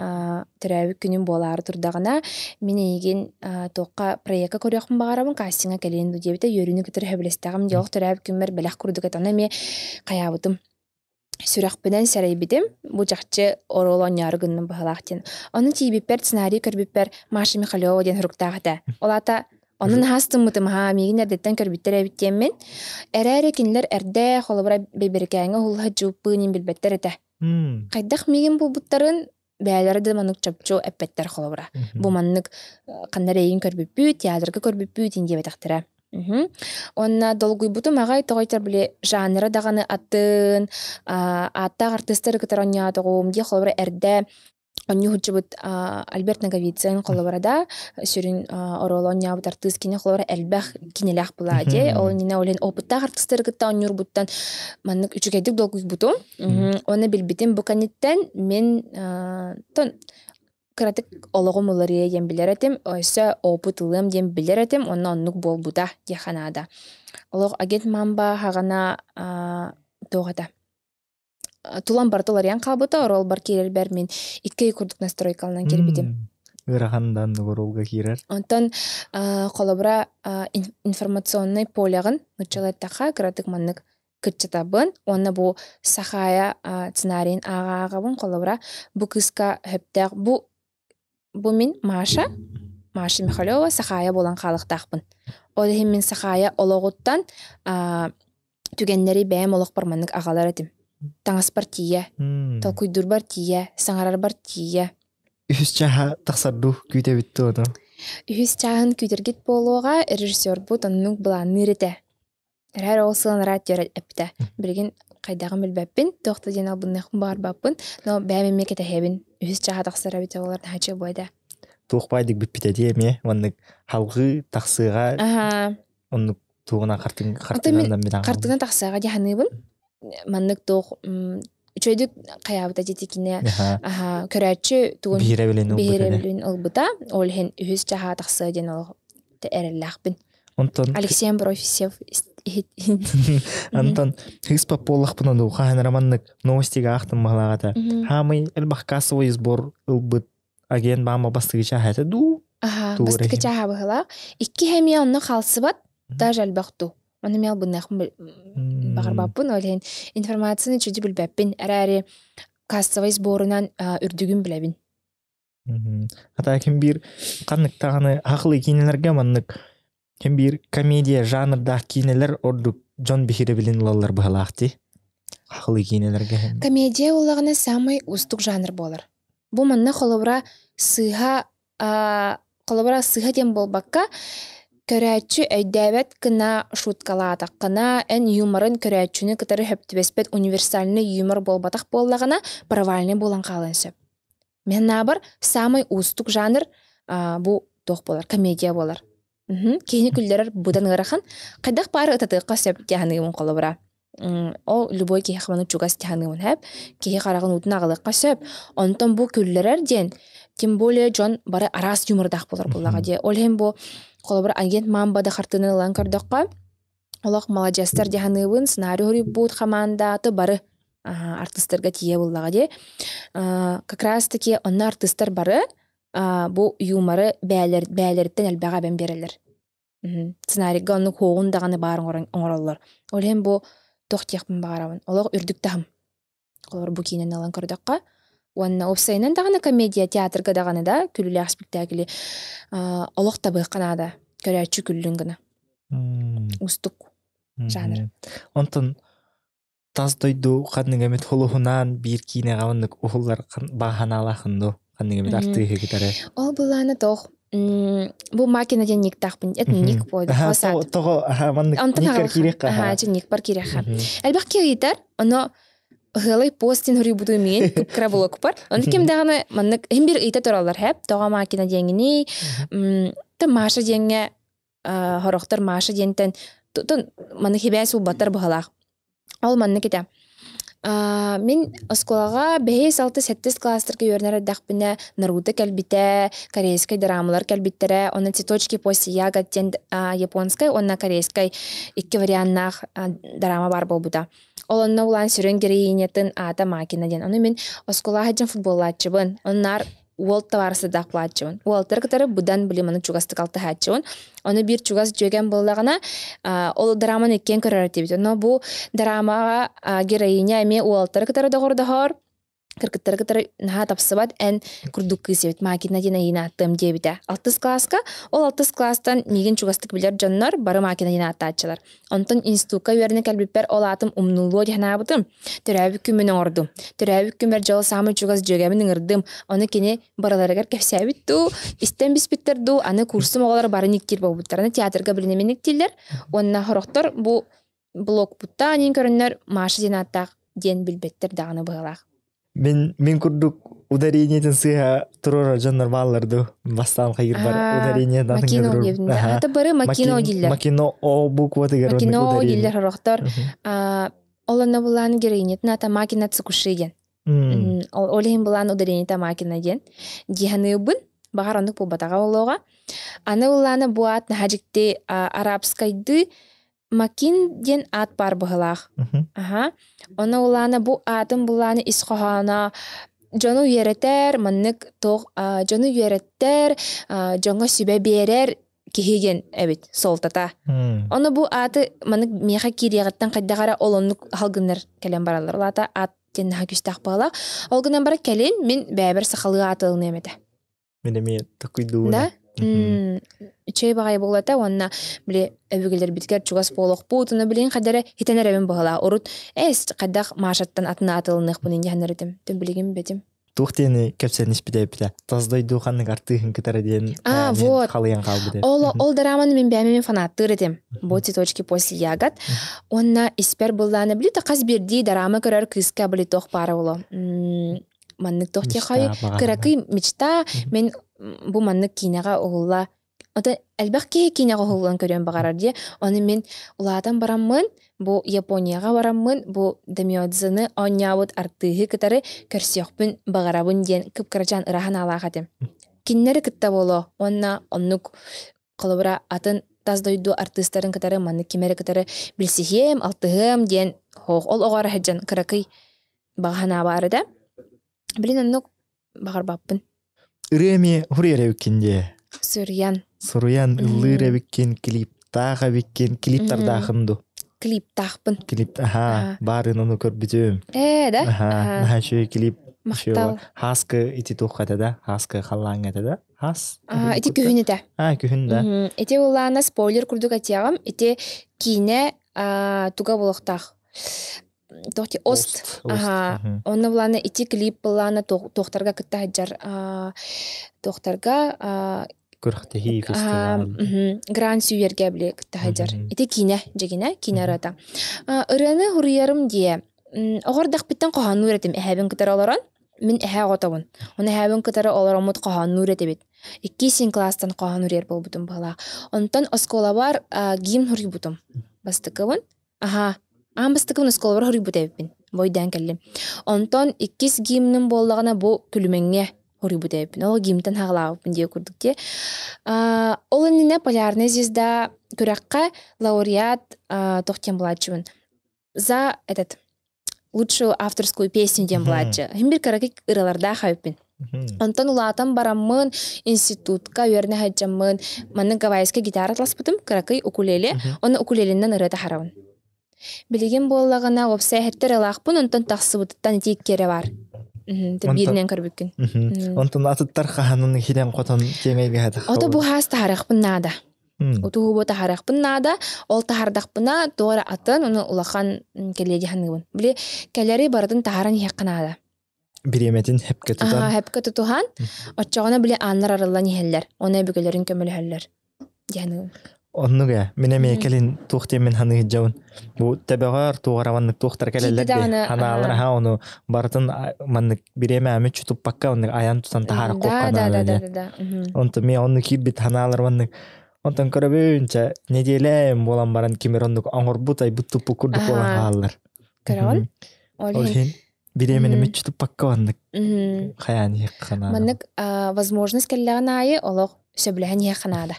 Speaker 1: төрөөбүт күнүм буолаары турдаҕына, мин эйигин туохха проекка көрүөхпүн баҕарабын, кастиҥҥа кэлиэн дуу диэбитэ. Үөрүүнү кытары сөбүлэстэҕим дии, олох төрөөбүт күммэр бэлэх курдук этэ. Ону эмиэ хайаабытым. Сүрэхпинэн сэрэйбитим, бу чахчы оруол оонньоору гынным быһыылаах диэн. Ону тиийбиппэр, сценарий көрбүппэр Маша Михалева диэн суруктаах этэ. Ол аата ону наһаа астыммытым, аһаа, миигин эрдэттэн көрбүттэр эбит диэммин. Эрээри кинилэр эрдэ, холобура, Бэйбэрикээҥҥэ уһулла сылдьыбыппын иһин билбэттэр этэ. Хайдах миигин булбуттарын бэйэлэрэ да маннык чопчу эппэттэр холобура. Бу маннык ханна эрэ эйигин көрбүппүт, театрга көрбүппүт иһин диэбэтэхтэрэ. Уонна долгуйбутум аҕай тоҕойтор били жанра даҕаны атын, ааттаах артыыстары кытары оонньоотоҕум дии холобура эрдэ. Онньу сылдьыбыт Альберт Ноговицын холобура да сүрүн оруолу оонньообут артыыс кини холобура элбэх кинилээх буолаа дии. Ол иннинэ ол иһин опыттаах артыыстары кытта оонньуурбуттан маннык үчүгэйдик долгуйбутум. Уонна билбитим бу кэнниттэн мин тон кыратык олоҕум уларыйа диэн билэр этим, өссө опыт ылыам диэн билэр этим, уонна оннук буолбута диэххэ наада. Олох агент мамба хаҕана туох этэ Тулам барыта уларыйан хаалбыта, оруолбар киирэрбэр мин икки ый курдук настройкаланан киирбитим.
Speaker 2: Ыарахан да оруолга киирэр.
Speaker 1: Онтон холобура информационнай полеҕын нуччалыы эттэххэ кыратык маннык кыччатабын уонна бу Сахаайа сценарийын ааҕа-ааҕабын холобура бу кыыска сөптөөх бу Бу мин Маша, Маша Михалева Сахаайа буолан хаалыахтаахпын. Ол иһин мин Сахаайа олоҕуттан түгэннэри бэйэм олохпор маннык аҕалар этим. Таҥаспар тиийэ, толкуйдуурбар тиийэ, саҥарарбар тиийэ.
Speaker 2: Үһүс чааһа тахсар дуу күүтэбит дуо ону?
Speaker 1: Үһүс чааһын күүтэргит буолуоҕа, режиссербут оннук былаанныыр этэ. Эрээр ол сылан араат диэн эппитэ. Билигин хайдаҕын билбэппин, туох да диэн албынныахпын баҕарбаппын, но бэйэм эмиэ кэтэһэбин. Үһүс чааһа тахсар эбитэ буоллар наһаа үчүгэй буолуо этэ.
Speaker 2: Туох баайдык бүппүтэ дии эмиэ маннык халҕыы тахсыаҕа оннук туоҕунан хартын хартыынан мин
Speaker 1: хартыына тахсыаҕа дии саныыбын. Маннык туох үчүгэйдик хайаабыта дьитикинэ көрөөччү тугун биһирэбилин ылбыта. Ол иһин үһүс чааһа тахсыа диэн олох эрэллээхпин.
Speaker 2: Онтон
Speaker 1: Алексей Амбросьев
Speaker 2: Антон хыыспап буоллахпына дуу хаһан эрэ маннык новостига аахтым баһылааҕа Хаамый элбэх кассовый сбор ылбыт агент баама бастакы чааһа этэ дуу?
Speaker 1: Аха, бастакы чааһа быһылаах. Икки эмиэ онно хаалсыбат, даже элбэх дуу. Ону эмиэ албынныахпын баҕарбаппын, ол иһин информацияны чүдү билбэппин. Эрээри кассовый сборунан үрдүгүн билэбин.
Speaker 2: Хата ким биир ханнык даҕаны хахлыы киинэлэргэ маннык ким биир комедия жанрдаах киинэлэр ордук дьон биһирэбилин ылаллар быһалаах дии. Хахлыы киинэлэргэ.
Speaker 1: Комедия буоллаҕына саамай уустук жанр буолар. Бу манна холобура сыыһа холобура сыыһа диэн буолбакка көрөөччү өйдөөбөт гына шуткалаатаххына эн юморын көрөөччүнү кытары сөп түбэспэт универсальный юмор буолбатах буоллаҕына провальный буолан хаалыан сөп. Мин санаабар, саамай уустук жанр бу туох буолар, комедия буолар. Киһини күллэрэр быдан ыарахан. Хайдах баары ытатыахха сөп дии саныыбын холобура. Ол любой киһиэхэ маны чугас дии саныыбын сөп. Киһи хараҕын уутун аҕалыахха сөп. Онтон бу күллэрэр диэн, тем более дьон бары араас юмордаах буолар буоллаҕа дии. Ол иһин бу холобура агент Мамба да хартыынаны ылан көрдөххө, Олох маладьыастар дии саныыбын, сценарий суруйбут хамаандата бары артыыстарга тиийэ буллаҕа дии. Как раз таки онно артыыстар бары бу юморы бэйэлэриттэн элбэҕи эбэн биэрэллэр. Сценарийга оннук хуоҕун даҕаны баар оҥороллор. Ол иһин бу туох диэхпин баҕарабын, олох үрдүк таһым. Холобур, бу киинэни ылан көрдөххө. Уонна уопсайынан даҕаны комедия театрга даҕаны да күлүүлээх спектакли олох табыахха наада. Көрөөччү күллүн гына. Уустук жанр.
Speaker 2: Онтон тас дойду ханнык эмит холуһунаан биир киинэҕэ оннук уһуллар бааһанаалаахын дуу? Ханнык эмит артыыһы кытары?
Speaker 1: Ол былаана тоох бу Макина диэн никтаахпын это ник буолду.
Speaker 2: Тоҕо маннык никкар киириэххэ.
Speaker 1: Аха, ник бар киириэххэ. Элбэх киһи ыйытар, оно ыһыалай пост диэн хоруйбуту миин кыра блокпар. Ону ким даҕаны маннык иһин бир ыйыта тураллар хэп. Тоҕо Макина диэҥиний, та Маша диэҥҥэ хорохтор Маша диэнтэн маны хибээс улбаттар быһалаах. Ол маннык этэ. Мин оскуолаҕа бэһис, алты, сэттис кылаастарга үөрэнэр эрдэхпинэ Наруто кэлбитэ, корейскай драмалар кэлбиттэрэ, онно «Цветочки после ягод» диэн японскай уонна корейскай икки варианнаах драма баар буолбута. Ол онно улаан сүрүн героинятын аата Макина диэн. Ону мин оскуолаҕа сылдьан футболлааччыбын. Оннаар уол табаарыстардаах буолааччыбын. Уолаттары кытары быдан били маны чугастык алтыһааччыбын. Ону биир чугас дьүөгэм буоллаҕына, ол драманы иккиэн көрөр этибит. Онно бу драмаҕа героиня эмиэ уолаттары кытары доҕордоһор, кыргыттары кытары наһаа тапсыбат эн курдук кыыс эбит Макина диэн эйиин ааттыам диэбитэ. Алтыс кылааска, ол алтыс кылаастан миигин чугастык билэр дьоннор бары Макина диэн ааттааччылар. Онтон институкка үөрэнэ кэлбиппэр ол аатым умнуллуо дии санаабытым. Төрөөбүт күммүн оҥордум. Төрөөбүт күммэр дьол саамай чугас дьүөгэбин ыҥырдым. Ону кини барыларыгар кэпсээбит дуу, истэн биспиттэр дуу, аны курсум оҕолоро бары никтиир буолбуттар. Аны театрга билинэмин никтииллэр. Уонна сорохтор бу блокпутта аньын көрөннөр Маша диэн ааттаах диэн билбэттэр даҕаны быһыылаах.
Speaker 2: Мин мин курдук ударениетин сыыһа туруорар дьоннор бааллар дуу? Бастаан хайыырбар ударение
Speaker 1: Макино диэбин. Ата бары Макино дииллэр.
Speaker 2: Макино О букватыгар
Speaker 1: Макино дииллэр сорохтор. Ол онно булаан героинятын ата Макина Цукуши диэн. Ол иһин булаан ударениета Макина диэн. Дьиһаныыбын баҕар оннук буолбатаҕа буолуоҕа. Аны булаана бу аат наһаа дьикти арабскайдыы Макин диэн аат баар быһыылаах. Аһа. Ону улаана бу аатын булааны ис хоһооно дьону үөрэтэр, маннык туох дьону үөрэттэр, дьоҥҥо сүбэ биэрэр киһи диэн эбит суолтата. Ону бу ааты маннык миэхэ киириэҕиттэн хайдах эрэ ол оннук халгыннар кэлэн бараллар. Ол аата аат диэн наһаа күүстээх быһыылаах. Ол гынан баран кэлин мин бэйэбэр сахалыы ааты ылыныам этэ.
Speaker 2: Мин эмиэ такуйдуубун.
Speaker 1: Да? Үчүгэй баҕайы буолла уонна били өбүгэлэрбитигэр чугас буолуохпут уонна билигин хайда эрэ хитэн эрэбин быһыылаах. Урут эс хайдах Машаттан атын аат ылыныахпын инньэ этим. Тым билигин бэтим.
Speaker 2: Туох диэни кэпсээн испитэ тас дойду ханнык артыыһын кытары диэн
Speaker 1: А, вот.
Speaker 2: халыйан хаалбыт.
Speaker 1: Ол ол дораманы мин бэйэм мин фанаттыыр этим. Бу цветочки после ягод. Уонна испэр быллааны били хас биирдии дорама көрөр кыыска били туох баара боло. Маннык туох диэххэй кыракый мечта мин бу маннык киинэҕэ уһулла ото элбэх киһи киинэҕэ уһуллан көрүөн баҕарар дии ону мин улаатан бараммын бу Японияҕа бараммын бу Дамиодзыны оонньообут артыыһы кытары көрсүөхпүн баҕарабын диэн кып-кырачаан ыра санаалаах этим кинилэри кытта буолуо уонна оннук холобура атын тас дойду артыыстарын кытары маннык ким эрэ кытары билсиһиэм алтыһыам диэн хоох ол оҕо эрэ сылдьан кыракый баҕа санаа баар этэ. Билин оннук баҕарбаппын.
Speaker 2: Ырыа эмиэ суруйар эбиккин дии.
Speaker 1: Суруйан.
Speaker 2: Суруйан ыллыыр эбиккин, клиптаах эбиккин, клиптардаахын ду?
Speaker 1: Клиптаахпын.
Speaker 2: Клип, аха, баарын ону көрбүтүм.
Speaker 1: Ээ, да?
Speaker 2: Аха, наһаа үчүгэй клип.
Speaker 1: Махтал.
Speaker 2: Хааскы ити туохха этэ да? Хааскы халлааҥҥа этэ да? Хаас?
Speaker 1: Ити күһүн этэ.
Speaker 2: А, күһүн да.
Speaker 1: Ити улаана спойлер курдук этиэҕим. Ити киинэ туга буолуохтаах. Туох ост. Аха. Онно булаана ити клип былаана туохтарга кытта сылдьар туохтарга
Speaker 2: Күрэхтэһии фестиваль.
Speaker 1: Гран сүйэргэ били кытта сылдьар. Ити киинэ дьигинэ, киинэ ырыата. Ырыаны хуруйарым дии. Оҕордахпыттан хоһооннуур этим эһэбин кытары олорон. Мин эһээ оҕотобун. Ону эһээбин кытары олороммут хоһооннуур этибит. Иккис класстан хоһоон уруйар буолбутум быһыылаах. Онтон оскуолабар гимн хуруйбутум. Бастакыбын. Аһаа, аан бастакыбын оскуолабар хоруйбут эбиппин. Бойдаан кэллим. Онтон иккис гимным буоллаҕына бу күлүмэҥҥэ хоруйбут эбиппин. Ол гимнтэн хаҕалаабыппын диэ курдук дии. Ол иннинэ Полярная звезда күрэххэ лауреат туох диэн булааччыбын. За этот лучшую авторскую песню диэн булааччы. Хим бир кыракый ырыалардаах эбиппин. Онтон улаатан бараммын, институтка үөрэнэ сылдьаммын, маннык гавайскай гитара атласпытым, кыракый укулеле, оны укулеленнэн ырыа таһарабын. Билигин буоллаҕына, уопсай эһэттэр ылаахпын, онтон тахсыбытыттан ити икки эрэ баар. Бииринэн көрбүккүн.
Speaker 2: Онтон атыттар хаһанын хитэн-хотон киэҥэйгэ
Speaker 1: Ото бу хаас таһарыахпын наада. Утуһубу таһарыахпын наада. Ол таһардахпына туора атын, ону улахан кэлиэ дии саныыбын. Били кэлэри барытын таһаран иһиэххэ наада.
Speaker 2: Бириэмэтин хэпкэ тутан.
Speaker 1: Хэпкэ тутуһан, оччоҕуна били ааннар арыллан иһэллэр, ону өбүгэлэрин көмөлөһөллөр диэн.
Speaker 2: Оннук ээ. Мин эмиэ кэлин туох диэммин саныыһыдьабын. Бу төбөҕөр туох маннык туохтар кэлэллэр дии. Ханаалар аха ону барытын маннык бириэмэ мүччү туппакка оннук айан тутан таһаара
Speaker 1: да да да да да.
Speaker 2: Онтон миэ оннук киирбит ханаалар маннык Онтон көрөбүн чэ неделя буолан баран кимир оннук оҥорбут айбыт туппут курдук буолан хааллар.
Speaker 1: Көрөҕүн?
Speaker 2: Ол иһин бириэмэни мүччү туппакка маннык хайаан иһиэххэ наада.
Speaker 1: Маннык возможность кэллэҕин аайы олох сөбүлэһэн иһиэххэ наада.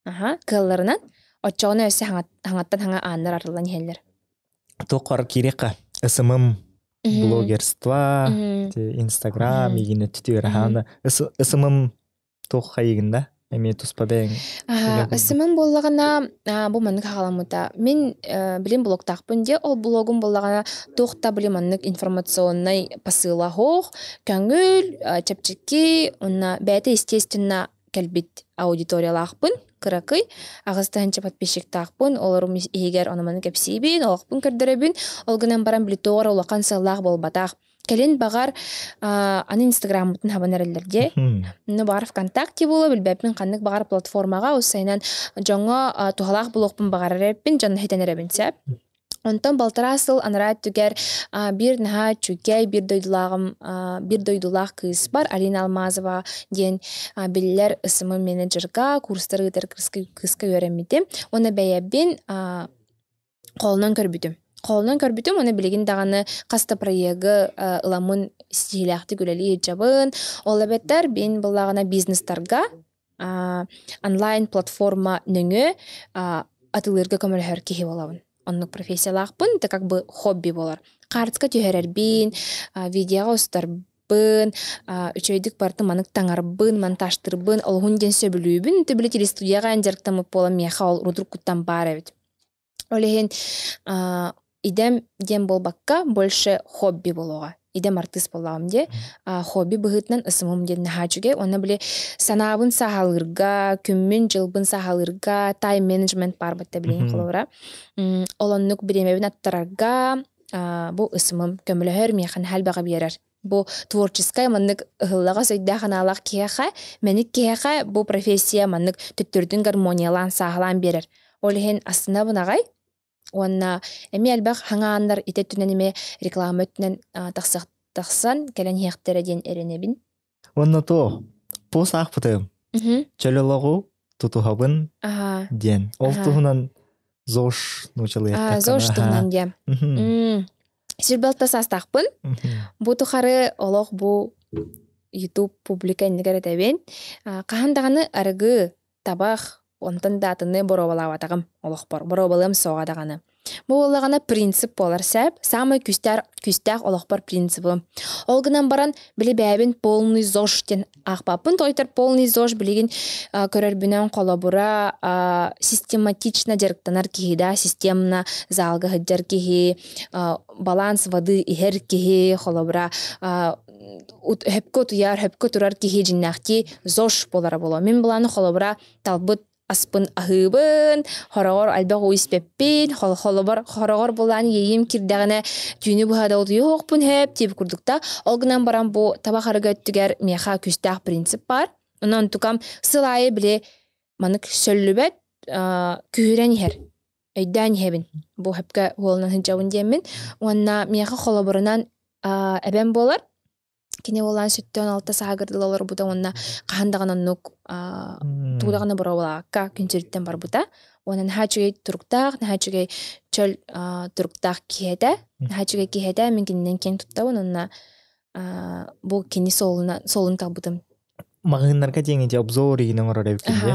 Speaker 1: Аха, кыалларынан оччоҕуна өссө хаҥаттан хаҥа ааннар арыллан иһэллэр.
Speaker 2: Туоххар киириэххэ СММ блогерство, Инстаграм игин өттүтүгэр аһаана СММ туох хайыгын да эмиэ туспа бэйэҥ
Speaker 1: СММ буоллаҕына бу маннык хаҕаламмыта. Мин билим блогтаахпын дии. Ол блогум буоллаҕына туох да били маннык информационнай посыла суох, көҥүл, чэпчэки уонна бэйэтэ естественно кэлбит аудиториялаахпын, кыракый, 8 тыһыынча подписчиктаахпын, олорум иһигэр ону-маны кэпсиибин, олохпун көрдөрөбүн. Ол гынан баран били тоҕо эрэ улахан сыаллаах буолбатах. Кэлин баҕар аны инстаграммытын хабан эрэллэр дии. Ну баҕар ВКонтакте буолуо, билбэппин ханнык баҕар платформаҕа усайынан дьоҥҥо туһалаах буолуохпун баҕарар эбиппин, дьонно хитэн эрэбин сөп. Онтон балтараа сыл анараа өттүгэр биир наһаа үчүгэй, биир дойдулааҕым биир дойдулаах кыыс бар Алина Алмазова диэн биллэр СММ менеджерга курстары ыытар кыыска үөрэммитим. Уонна бэйэбин холонон көрбүтүм. Холонон көрбүтүм уонна билигин даҕаны хас да проегы ыламмын ситиһиилээхтик үлэлии сылдьабын. Ол эбэтэр мин буоллаҕына бизнестарга онлайн платформа нөҥүө атылыырга көмөлөһөр киһи буолабын. Оннук профессиялаахпын, это как бы хобби буолар. Хаартыска түһэрэрбин, видеоҕа устарбын, үчүгэйдик барытын маннык таҥарбын, монтажтырбын, олуһун диэн сөбүлүүбүн. Били телестудияҕа эн дьарыктаммыт буолан миэхэ ол урут-уруккуттан баар эбит. Ол иһин идэм диэн буолбакка, больше хобби буолуоҕа. Идэм артыыс буоллаҕым дии. Хобби быһыытынан ысымым диэн наһаа үчүгэй. Уонна били санаабын сааһылыырга, күммүн-дьылбын сааһылыырга тайм-менеджмент баар батта билигин холобура. Ол оннук бириэмэбин аттарарга бу ысымым көмөлөһөр, миэхэ наһаа элбэҕи биэрэр. Бу творческай маннык ыһыллаҕас өйдөөх-санаалаах киһиэхэ, мэник киһиэхэ бу профессия маннык төттөрүтүн гармониялаан, сааһылаан биэрэр. Ол иһин астынабын аҕай. Уонна эмиэ элбэх хаҥааннар ити өттүнэн эмиэ реклама өттүнэн тахсан кэлэн иһиэхтэрэ диэн эрэнэбин.
Speaker 2: Уонна туох пост аахпытым. Чөл олоҕу тутуһабын диэн. Ол туһунан ЗОЖ нуучалыы
Speaker 1: ЗОЖ туһунан диэн. Сирбэлтэ саастаахпын. Бу тухары олох бу YouTube публика иннигэр этэбин. Хаһан даҕаны арыгы, табах, онтон да атыны боруобалаабатаҕым олохпор. Боруобалыам суоҕа даҕаны. Бу буоллаҕына принцип буолар сөп. Саамай күүстээх, күүстээх олохпор принцибым. Ол гынан баран, били бэйэбин полный ЗОЖ диэн аахпаппын. Тойтор полный ЗОЖ билигин көрөрбүнэн холобура систематично дьарыктанар киһи да, системно залга сылдьар киһи, баланс воды иһэр киһи, холобура хөпкө утуйар, хөпкө турар киһи дьиннээхтии ЗОЖ буолара буолуо. Мин былааны холобура талбыт аспын аһыыбын, хороҕор элбэх уу испэппин, холобор хороҕор булаан иэйиим кирдэҕинэ түүнү быһа да утуйуохпун сөп диэбит курдук да. Ол гынан баран бу таба харыга өттүгэр миэхэ күүстээх принцип баар. Онон онтукам сыл аайы били маннык сөллүбэт күүһүрэн иһэр. Өйдөөн иһэбин. Бу сөпкө уолунан сылдьабын диэммин. Уонна миэхэ холобурунан эбэм буолар. Кини уолаан сүттэн алта сааһыгар олорбута уонна хаһан даҕаны оннук тугу даҕаны боруобалаабакка күн сириттэн барбыта. Уонна наһаа үчүгэй туруктаах, наһаа үчүгэй чөл туруктаах киһи этэ. Наһаа үчүгэй киһи этэ. Мин кининэн киэн туттабын уонна бу кини суолуна суолун талбытым.
Speaker 2: Маҕаһыыннарга диэҥи дьэ обзор игин оҥорор эбиккин дии.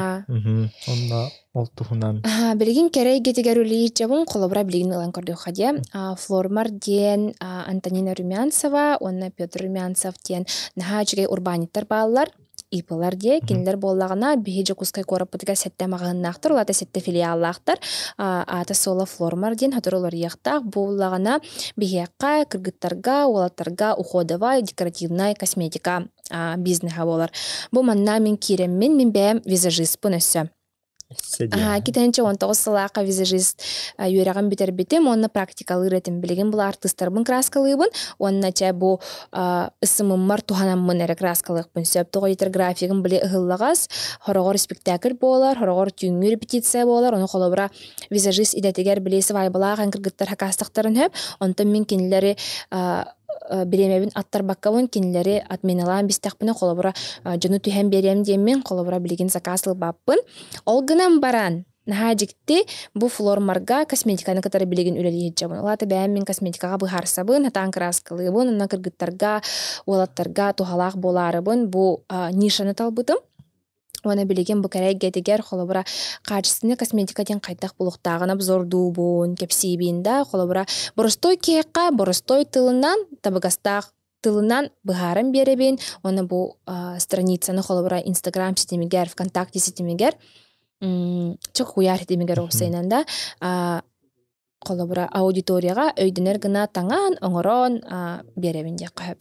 Speaker 2: Онно ол туһунан.
Speaker 1: Билигин кэрэ эйгэтигэр үлэлиир дьабын холобура билигин ылан көрдөххө диэ. Флормар диэн Антонина Румянцева уонна Петр Румянцев диэн наһаа үчүгэй урбаанньыттар бааллар. ИП-лар диэ. Кинилэр буоллаҕына биһи Дьокуускай куораппытыгар сэттэ маҕаһыыннаахтар, улаата сэттэ филиаллаахтар. Аата-суола Флормар диэн сотору уларыйыахтаах. Буоллаҕына биһиэхэ кыргыттарга, уолаттарга уходовая, декоративная косметика бизнеһа буолар. Бу манна мин киирэммин, мин бэйэм визажиспын өссө. Китэнчэ 19 сылаахха визажист үөрэҕин бүтэрбитим уонна практикалыыр этим. Билигин бу артыыстарбын краскалыыбын уонна чэ бу ысымыммар туһанаммын эрэ краскалыахпын сөп. Тоҕо диэтэр графигым били ыһыллаҕас, хороҕор спектакль буолар, хороҕор түүҥҥү репетиция буолар. Ону холобура визажист идэтигэр били свайбалаах эн кыргыттар хакаастахтарын сөп. Онтон мин кинилэри бириэмэбин аттарбаккабын кинилэри отменалаан бистэхпинэ холобура дьону түһэн биэриэм диэммин холобура билигин заказ ылбаппын. Ол гынан баран наһаа дьикти бу флормарга косметиканы кытары билигин үлэлии сылдьабын. Ол аата бэйэм мин косметикаҕа быһаарсабын, сатаан кырааскалыыбын, онно кыргыттарга, уолаттарга туһалаах буолаарыбын бу нишаны талбытым. Уонна билигин бу кэрэ эйгэтигэр, холобура, качественный косметика диэн хайдах булуохтааҕын обзордуубун, кэпсиибин да, холобура, боростуой киһиэхэ боростуой тылынан, табыгастаах тылынан быһааран биэрэбин уонна бу страницаны холобура Инстаграм ситимигэр, ВКонтакте ситимигэр, чох куйаар ситимигэр уопсайынан да холобура аудиторияҕа өйдөнөр гына таҥан, оҥорон биэрэбин диэххэ сөп.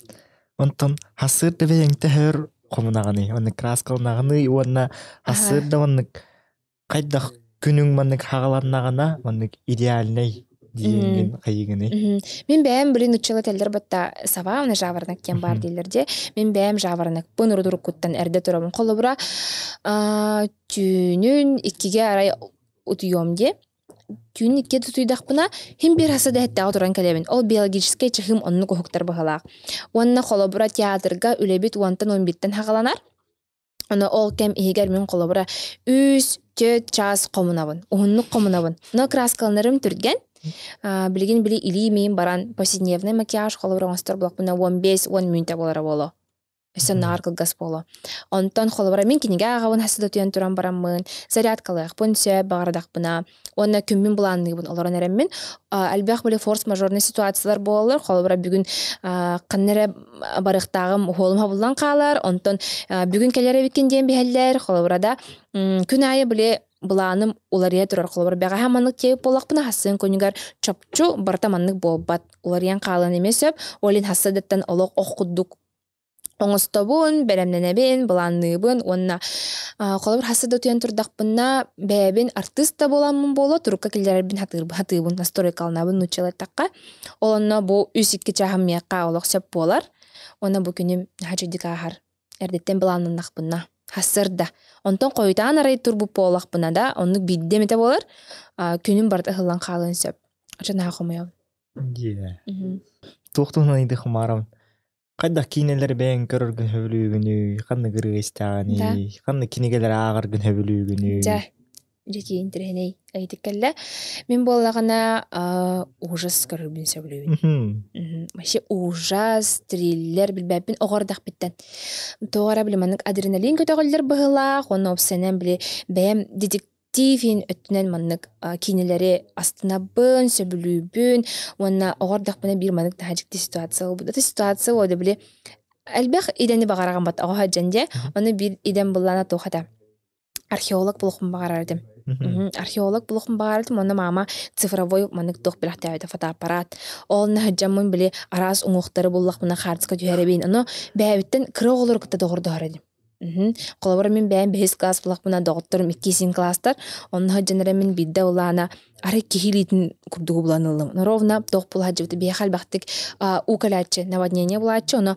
Speaker 2: Онтон хасыыр да бэйэҥ төһөр хомунаҕыный, оннук краскаланаҕыный уонна хасыыр да маннык хайдах күнүҥ маннык хаҕаланнаҕына маннык идеальнай диэҥҥин хайыгыный?
Speaker 1: Мин бэйэм блин нуччала этэллэр батта сова уонна жаворонок диэн баар дииллэр дии. Мин бэйэм жаворонокпын урут-уруккуттан эрдэ турабын. Холобура, түүнүн иккигэ арай утуйуом дии. Түүн икки тутуйдахпына, хим биир хаса да эттэҕэ туран кэлэбин. Ол биологическай чыһым оннук уһуктар быһалаах. Уонна холобура театрга үлэбит 10-тан 11-тэн хаҕаланар. Ону ол кэм иһигэр мин холобура 3-4 чаас хомунабын. Уһуннук хомунабын. Но краскаланарым түргэн. Билигин били илии миин баран повседневный макияж холобура оҥостор булахпына 15-10 мүнүүтэ буолара буолуо. Өссө наар кылгас буолуо. Онтон холобура мин кинигэ ааҕабын хас да утуйан туран бараммын, зарядкалыахпын сөп баҕардахпына уонна күммүн былаанныыбын олорон эрэммин элбэх били форс-мажорный ситуациялар буолаллар. Холобура бүгүн ханна эрэ барыахтааҕым уһуолум хабыллан хаалар, онтон бүгүн кэлэр эбиккин диэн биһэллэр. Холобура да күн аайы били былааным уларыйа турар. Холобура бэҕэһээ маннык тиэйбит буоллахпына хассыын күнүгэр чопчу барыта маннык буолбат. Уларыйан хаалан эмиэ сөп. Ол иһин хассыдаттан олох ох курдук оҥостобун, бэлэмнэнэбин, былаанныыбын уонна холобур хасса да утуйан турдахпына бэйэбин артыыс да буоламмын буолуо турукка киллэрэрбин сатыыбын настройкаланабын нууччалаттахха ол онно бу үс-икки чааһым миэхэ олох сөп буолар уонна бу күнүм наһаа үчүгдүк ааһар эрдэттэн былааннаннахпына хассырда онтон хойутаан арай турбут буоллахпына да оннук биирдэ эмитэ буолар күнүм барыта ыһыллан хаалыан сөп очо наһаа хомойобун.
Speaker 2: Дьиэ. Туох туһунан ыйдых хумаарабын? Хайдах киинэлэри бэйэҥ көрөргүн сөбүлүүгүнүй, ханнык ырыа истэҕиний, ханнык кинигэлэри ааҕаргын сөбүлүүгүнүй?
Speaker 1: Дьэ, дьэ интэриэһинэй ыйытык кэллэ. Мин буоллаҕына ужас көрөрбүн сөбүлүүбүн. Вообще ужас, триллер билбэппин оҕо эрдэхпиттэн. Тоҕо эрэ били маннык адреналин көтөҕүллэр быһыылаах уонна уопсайынан били бэйэм детектив Тифин өттүнэн маннык киинэлэри астынабын, сөбүлүүбүн уонна оҕо эрдэхпинэ биир маннык наһаа дьикти ситуация буолбут. Это ситуация буолла били элбэх идэни баҕараҕын бат оҕо сылдьан дьэ ону биир идэм буллаана туох этэ археолог буолуохпун баҕарар этим. Археолог буолуохпун баҕарар этим уонна маама цифровой маннык туох билэхтээбитэ фотоаппарат. Ол наһыдьаммын били араас уҥуохтары буллахпына хаартыска түһэрэбин. Ону бэйэбиттэн кыра оҕолору кытта доҕордоһор этим. Холобура мин бэйэм бэһис класс булахпына доҕотторум иккисин класстар. Онно сылдьан эрэ мин биирдэ улаана арай киһи илиитин курдугу булан ыллым. Ровно туох була сылдьыбыта биһиэхэ элбэхтик уу кэлээччи, наводнение булааччы. Ону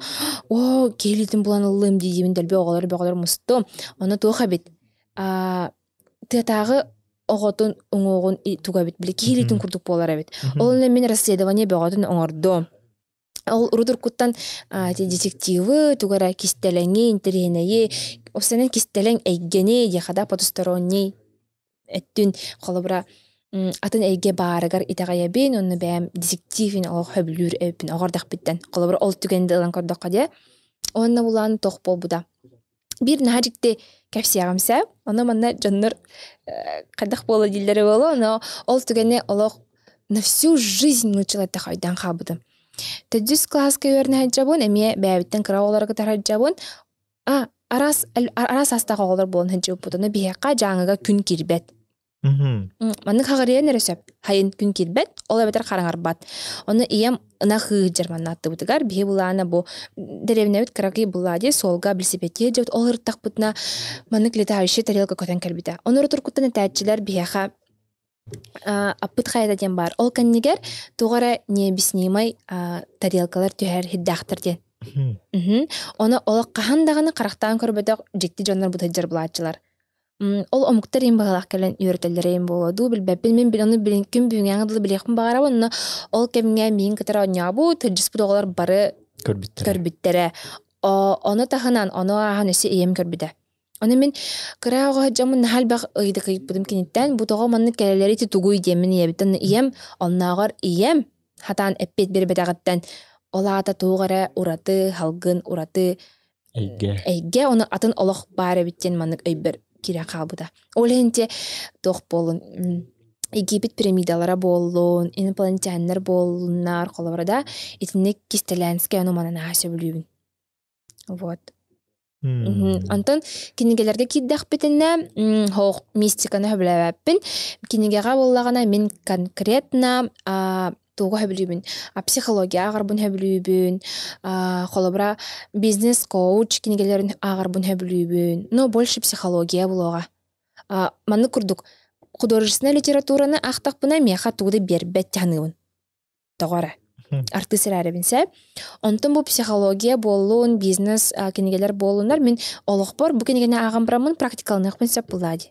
Speaker 1: оо киһи илиитин булан ыллым дии-диибин дэлби оҕолор бөҕөлөр мустум. Ону туох эбит тыатааҕы оҕотун уҥуоҕун туга эбит били киһи илиитин курдук буолар эбит. Ол онно мин расследование бөҕөтүн оҥордум. Ол урут-уруккуттан ити детективы, тугу эрэ кистэлэҥи, интэриэһинэйи, уопсайынан кистэлэҥ эйгэни диэхэ да потусторонний өттүн холобура атын эйгэ баарыгар итэҕэйэбин уонна бэйэм детективин олох сөбүлүүр эбиппин оҕо эрдэхпиттэн. Холобура ол түгэни да ылан көрдөххө диэ. Уонна булаан туох буолбута. Биир наһаа дьикти кэпсиэҕим сөп. Ону манна дьоннор хайдах буола дииллэрэ буолуо, но ол түгэни олох на всю жизнь нууччалартан өйдөөн хаалбытым. Төрдүс кылааска үөрэнэ сылдьабын, эмиэ бэйэбиттэн кыра оҕолору кытары сылдьабын. А, араас араас саастаах оҕолор буолан сылдьыбыппыт. Ону биһиэхэ Дьааҥыга күн киирбэт. Маннык хаҕырыйан эрэ сөп. Хайын күн киирбэт, ол эбэтэр хараҥарбат. Ону ийэм ынах ыыдьар манна аттыбытыгар биһи былаана бу дэриэбинэбит кыракый буллаа дии суолга билсибэттии дьэбит ол ырыттахпытына маннык летающий тарелка көтөн кэлбитэ. Ону урутуркуттан этээччилэр биһиэхэ аппыт хайата диэн баар. Ол кэннигэр туох эрэ необъяснимай тарелкалар түһэр хирдээхтэр диэн. Ону олох хаһан даҕаны харахтаан көрбөтөх дьикти дьоннор бутайдьар булааччылар. Ол омуктар иһин быһалаах кэлэн үөрэтэллэрэ иһин буолуо дуу, билбэппин. Мин ону күн бүгүҥҥэ дылы билиэхпин баҕарабын, но ол кэмҥэ миигин кытары оонньообут, сылдьыспыт оҕолор бары
Speaker 2: Көрбүттэрэ.
Speaker 1: көрбүттэрэ. Ону таһынан, ону ааһан өссө ийэм көрбүтэ. Ону мин кыра оҕо сылдьаммын наһаа элбэх ыйытык ыйыппытым киниттэн, бу тоҕо маннык кэлэллэрий ити тугуй диэммин ийэбиттэн. Ийэм, оннооҕор ийэм хатаан эппиэт биэрбэтэҕиттэн ол аата туох эрэ ураты, салгын ураты
Speaker 2: Эйгэ.
Speaker 1: Эйгэ ону атын олох баар эбит диэн маннык өйбөр киирэн хаалбыта. Ол иһин те туох буоллун Египет пирамидалара буоллун, инопланетяннар буоллуннар, холобура да, итинник кистэлээнскэй ону манан аһа сөбүлүүбүн. Вот. Онтон кинигэлэргэ киирдэхпитинэ, хоох мистиканы сөбүлээбэппин. Кинигэҕэ буоллаҕына мин конкретно тугу сөбүлүүбүн психология ааҕарбын сөбүлүүбүн холобура бизнес-коуч кинигэлэрин ааҕарбын сөбүлүүбүн но больше психология буолуоҕа маннык курдук художественнай литератураны аахтахпына миэхэ тугу да биэрбэт саныыбын тоҕо эрэ артыыс эрээрибин сөп онтон бу психология буоллун бизнес кинигэлэр буоллуннар мин олохпор бу кинигэни ааҕан бараммын практикаланыахпын сөп буоллаа дии.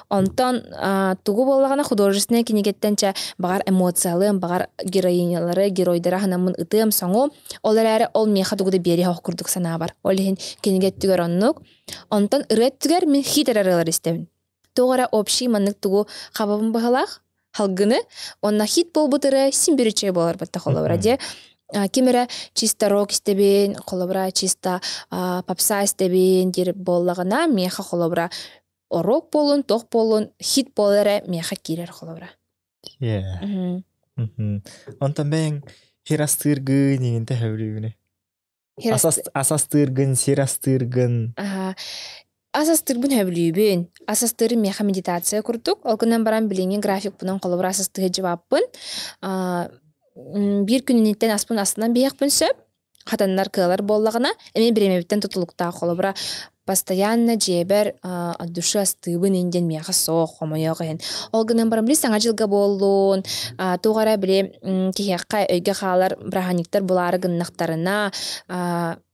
Speaker 1: Онтон тугу буоллаҕына художественнай кинигэттэн чэ баҕар эмоциялыам, баҕар героинялары, геройдары аһынаммын ытыам, соҥуом. Ол эрээри ол миэхэ тугу да биэриэх курдук санаабар. Ол иһин кинигэ өттүгэр оннук. Онтон ырыа өттүгэр мин хит эрэ ырыалары истэбин. Туох эрэ общий маннык тугу хабабын быһалаах халгыны уонна хит буолбут ырыа син биир үчүгэй буолар батта холобура дьэ ким эрэ чисто рок истэбин холобура чисто попса истэбин диир буоллаҕына миэхэ холобура рок буолун туох буолун хит буолар эрэ миэхэ киирэр холобура.
Speaker 2: Yeah. Онтон бэйэҥ хир астыыргын иҥин төһөбүлүүгүнүй? Ас астыыргын, сир астыыргын.
Speaker 1: Ас астыырбын сөбүлүүбүн. Ас астыырым миэхэ медитация курдук. Ол гынан баран билиҥҥи графикпынан холобур ас астыһы дьыбаппын. Биир күнүнүттэн аспын астынан биһиэхпин сөп. Хатаннар кыалар буоллаҕына, эмиэ бириэмэбиттэн тутулуктаах холобура постоянно дьиэбэр от души астыыбын ин диэн миэхэ суох, хомойуох иһин. Ол гынан баран били саҥа дьылга буоллун, туох эрэ били киһиэхэ өйгө хаалар бырааһынньыктар булаары гыннахтарына,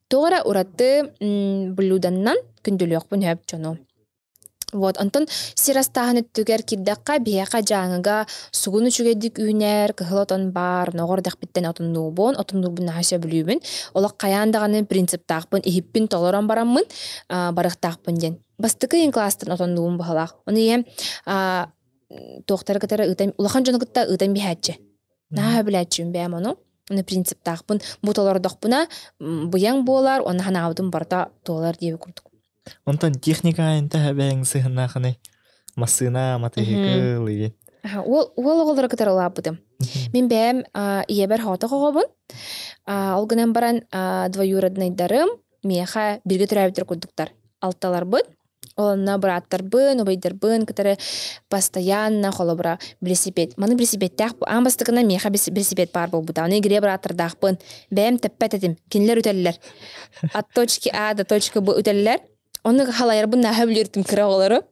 Speaker 1: туох эрэ ураты блюданнан күндүлүөхпүн сөп дьону. Вот, онтон сир астааһын өттүгэр киирдэххэ, биһиэхэ Дьааҥыга сугун үчүгэйдик үүнэр, кыһыл отон баар, ноҕор дэхпиттэн отоннуубун, отоннуурбун наһаа сөбүлүүбүн. Олох хайаан даҕаны принциптаахпын, иһиппин толорон бараммын барыахтаахпын диэн. Бастакы ыйын кылаастан отоннуубун баһылаах. Ону ийэм туохтары кытары ыытан, улахан дьону кытта ыытан биһээччи. Наһаа сөбүлээччибин бэйэм ону. Ону принциптаахпын. Бу толордохпуна быйаҥ буолар, уонна санаабытым барыта туолар диэбит курдук.
Speaker 2: Онтон техника айанта бэйэҥ сыһыннаахыный? Массыына, матыһыкыл игин.
Speaker 1: Уол уол оҕолоро кытары улааппытым. Мин бэйэм ийэбэр соҕотох оҕобун. Ол гынан баран двоюроднайдарым миэхэ бииргэ төрөөбүттэр курдуктар. Алталарбыт. Онно бырааттарбын, убайдарбын кытары постоянно холобура велосипед. Маны велосипедтээх аан бастакынан миэхэ велосипед баар буолбута. Аны игире бырааттардаахпын. Бэйэм тэппэт этим. Кинилэр үтэллэр. От точки А до точки Б үтэллэр. Ону халайарбын наһаа билиэртим кыра оҕолору.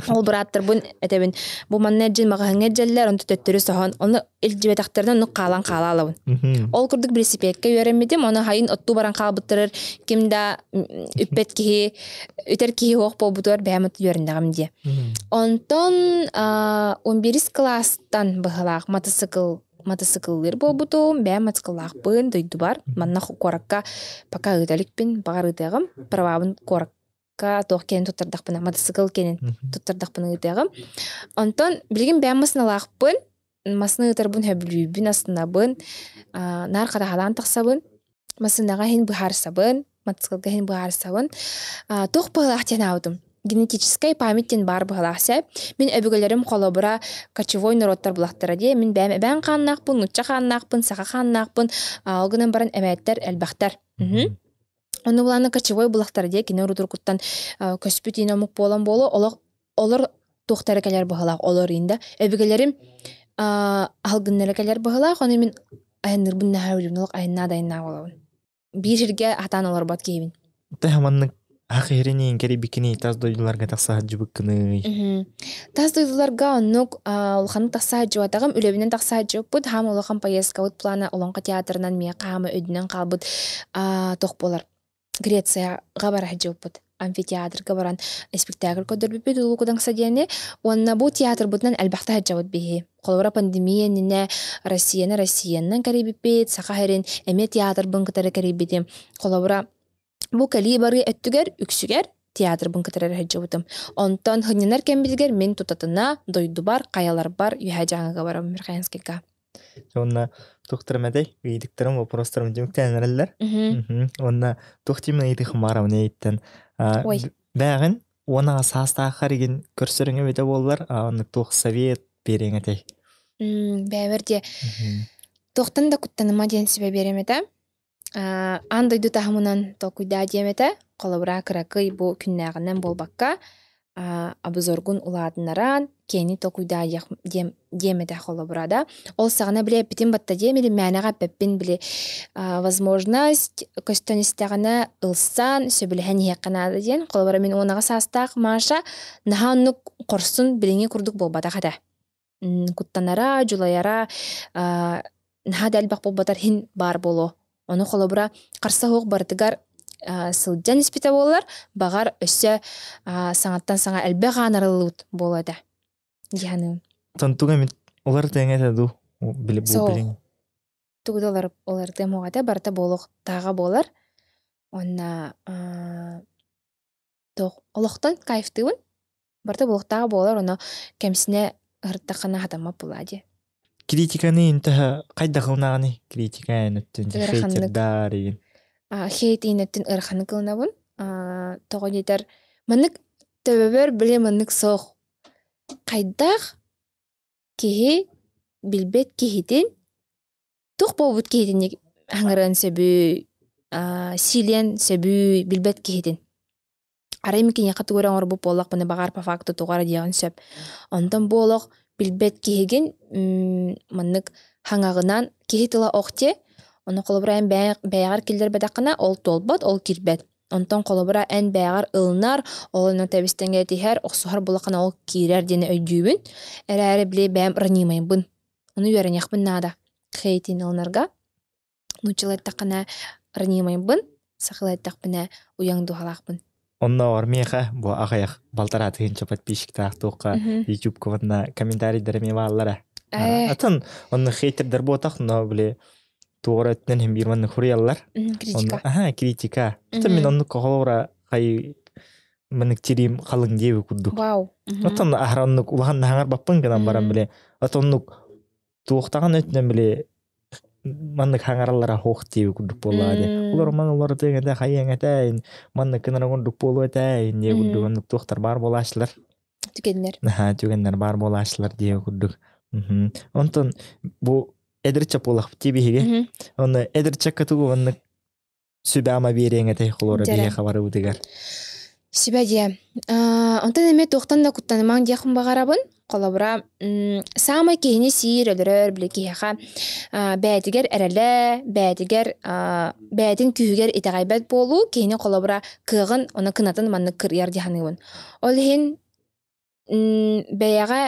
Speaker 1: Ол бырааттарбын этэбин, бу манна эрдьин маҕаһыҥҥа эрдьэллэр, онту төттөрү соһон, ону илдьибэтэхтэринэ оннук хаалан хаалаалабын. Ол курдук велосипедка үөрэммитим, ону хайын оттуу баран хаалбыттарар ким да үппэт киһи, үтэр киһи суох буолбутугар бэйэм үөрэннэҕим диye. Онтон 11 кылаастан быһалаах матасыкыл матасыкыллыыр буолбутум, бэйэм матасыкыллаахпын дойдубар, манна куоракка пока ыыта иликпин, баҕар ыытыаҕым, правабын куоракка туох кэнин туттардахпына, матасыкыл кэнин туттардахпына ыытыаҕым. Онтон билигин бэйэм массыыналаахпын, массыына ыытарбын сөбүлүүбүн, астынабын, наар хатаһалаан тахсабын, массыынаҕа иһин быһаарсабын, матасыкылга иһин быһаарсабын. Туох быһыылаах диэн аабытым. Генетическай память диэн баар быһыылаах сөп. Мин өбүгэлэрим холобура кочевой норуоттар булахтара дии. Мин бэйэм эбээн хааннаахпын, нуучча хааннаахпын, саха хааннаахпын. Ол гынан баран эмээттэр элбэхтэр. Ону булааны кочевой булахтара дии. Кини урутуркуттан көспүт иин омук буолан буолуо олох олор туохтара кэлэр быһыылаах олор иин да. Өбүгэлэрим аһылгыннара кэлэр быһыылаах. Ону мин айанныырбын наһаа үлүмнү олох айаннаа да айаннаа буолабын. Биир сиргэ хатаан олорбот киһибин.
Speaker 2: Тэһэ маннык ах иһириниин кэрийбиккиний тас дойдуларга тахса сылдьыбыккыный?
Speaker 1: Тас дойдуларга оннук улаханнык тахса сылдьыбатаҕым, үлэбинэн тахса сылдьыбыппыт. Хаама улахан поездкабыт плана Олоҥхо театрынан миэхэ хаама өйдөнөн хаалбыт туох буолар Грецияҕа бара сылдьыбыппыт. Амфитеатрга баран испиктээкил көрдөрбүппүт Улуу Кудаҥса диэни. Уонна бу театрбытынан элбэхтэ сылдьабыт биһи. Холобура, пандемия иннинэ Россияны Россиянан кэрийбиппит, Саха сирин эмиэ театрбын кытары кэрийбитим. Холобура, бу кэлии барыы өттүгэр үксүгэр театрбын кытары эрэ сылдьыбытым. Онтон сынньанар кэммитигэр мин тутатына дойдубар, хайаларбар Үөһээ Дьааҥыга барабын Верхоянскайга.
Speaker 2: Уонна туохтарым этэй? Ыйытыктарым, вопростарым түмүктээн эрэллэр. Уонна туох тиэмэн ыйытык хымаарабын эйиттэн.
Speaker 1: Ой.
Speaker 2: Бэҕин уона саастааххар игин көрсөрүҥ эбитэ буоллар, оннук туох совет биэриэҥ этэй?
Speaker 1: Бэйэбэр диэ туохтан да куттаныма диэн сүбэ биэриэм этэ. Аан дойду таһымынан толкуйдаа диэм этэ. Холобура, кыракый бу күннээҕинэн буолбакка, обзоргун улаатыннаран, киэҥник толкуйдаа диэм диэм этэ холобура да. Ол саҕана били эппитим батта диэм или мээнэҕэ эппэппин били возможность көстөн истэҕинэ ылсан, сөбүлэһэн иһиэххэ наада диэн. Холобура, мин 10 саастаах Маша наһаа оннук хорсун билиҥҥи курдук буолбатах этэ. Куттанара, дьулайара наһаа да элбэх буолбатар иһин баар буолуо. Ону холобура, харса суох барытыгар Сылдьан испитэ буоллар, баҕар өссө саҥаттан саҥа элбэх аан арыллыбыт буолуо этэ дии саныыбын.
Speaker 2: Тонтуга эмит улар тэҥэ этэ дуу? Били бу
Speaker 1: Суох.
Speaker 2: билиҥ.
Speaker 1: Тугу да уларытыам суох этэ, барыта буолуохтааҕа буолар. Уонна туох олохтон кайфтыыбын. Барыта буолуохтааҕа буолар, ону кэмсинэ ыһыртаххына хатаммат буолаа дии.
Speaker 2: Критиканы интэһэ хайдах ылынаҕыный? Критика эн өттүн
Speaker 1: Ыараханнык.
Speaker 2: хейтердар игин.
Speaker 1: Хейт иин өттүн ыараханнык ылынабын. Тоҕо диэтэр, маннык төбөбөр били маннык суох. Хайдах киһи билбэт киһитин туох буолбут киһитин хаҥырыан сөбүй, сиилиэн сөбүй билбэт киһитин. Арай мин киниэхэ тугу эрэ оҥорбут буоллахпына, баҕар по факту тугу эрэ диэҕин сөп. Онтон бу олох билбэт киһигин маннык хаҥаҕынан киһи тыла ох диэ. Ону холобура эн бэйэҕэр киллэрбэтэххинэ ол туолбат, ол киирбэт. Онтон холобура эн бэйэҕэр ылынар, ол онно тэбис-тэҥҥэ этиһэр, охсуһар буоллаххына ол киирэр диэн өйдүүбүн. Эрээри били бэйэм ранимайбын. Ону үөрэниэхпин наада. Хейтин ылынарга. Нууччалыы эттэххинэ ранимайбын, сахалыы эттэхпинэ уйаҥ дууһалаахпын.
Speaker 2: Оннооҕор миэхэ бу аҕыйах балтараа тыһыынча подписчиктаах туохха YouTube-ка уонна комментарийдар эмиэ бааллара. Атын онно хейтердер буотах, но били туора өттүнэн иһин биир маннык хуруйаллар.
Speaker 1: Критика.
Speaker 2: Аха, критика. Атын мин оннук холобура хай маннык тириим халыҥ диэби курдук.
Speaker 1: Вау.
Speaker 2: Отон аһара оннук улахан наһаҥар баппын гынан баран били отоннук туохтаҕын өттүнэн били маннык хаҥараллара хоох диэби курдук буоллаҕа дии. Олор ман олор этэ хайыаҥ этэ маннык гынар курдук буолуо этэ диэ курдук оннук туохтар баар буолааччылар.
Speaker 1: Түгэннэр.
Speaker 2: Наһаа түгэннэр баар буолааччылар диэ курдук. Онтон бу эдэр чапулах ти биһиги. Онно эдэр чакка тугу оннук сүбэ-ама биэриэҥ этэй холуора биһиэхэ барыбытыгар?
Speaker 1: Сүбэ диэ. Онтон эмиэ туохтан да куттанымаҥ диэхпин баҕарабын. Холобура, саамай киһини сиир, өлөрөр, били киһиэхэ бэйэтигэр эрэлэ, бэйэтигэр бэйэтин күүһүгэр итэҕэйбэт буолуу киһини холобура кыаҕын, ону кынатын маннык кырыйар дии саныыбын. Ол иһин Бэйэҕэ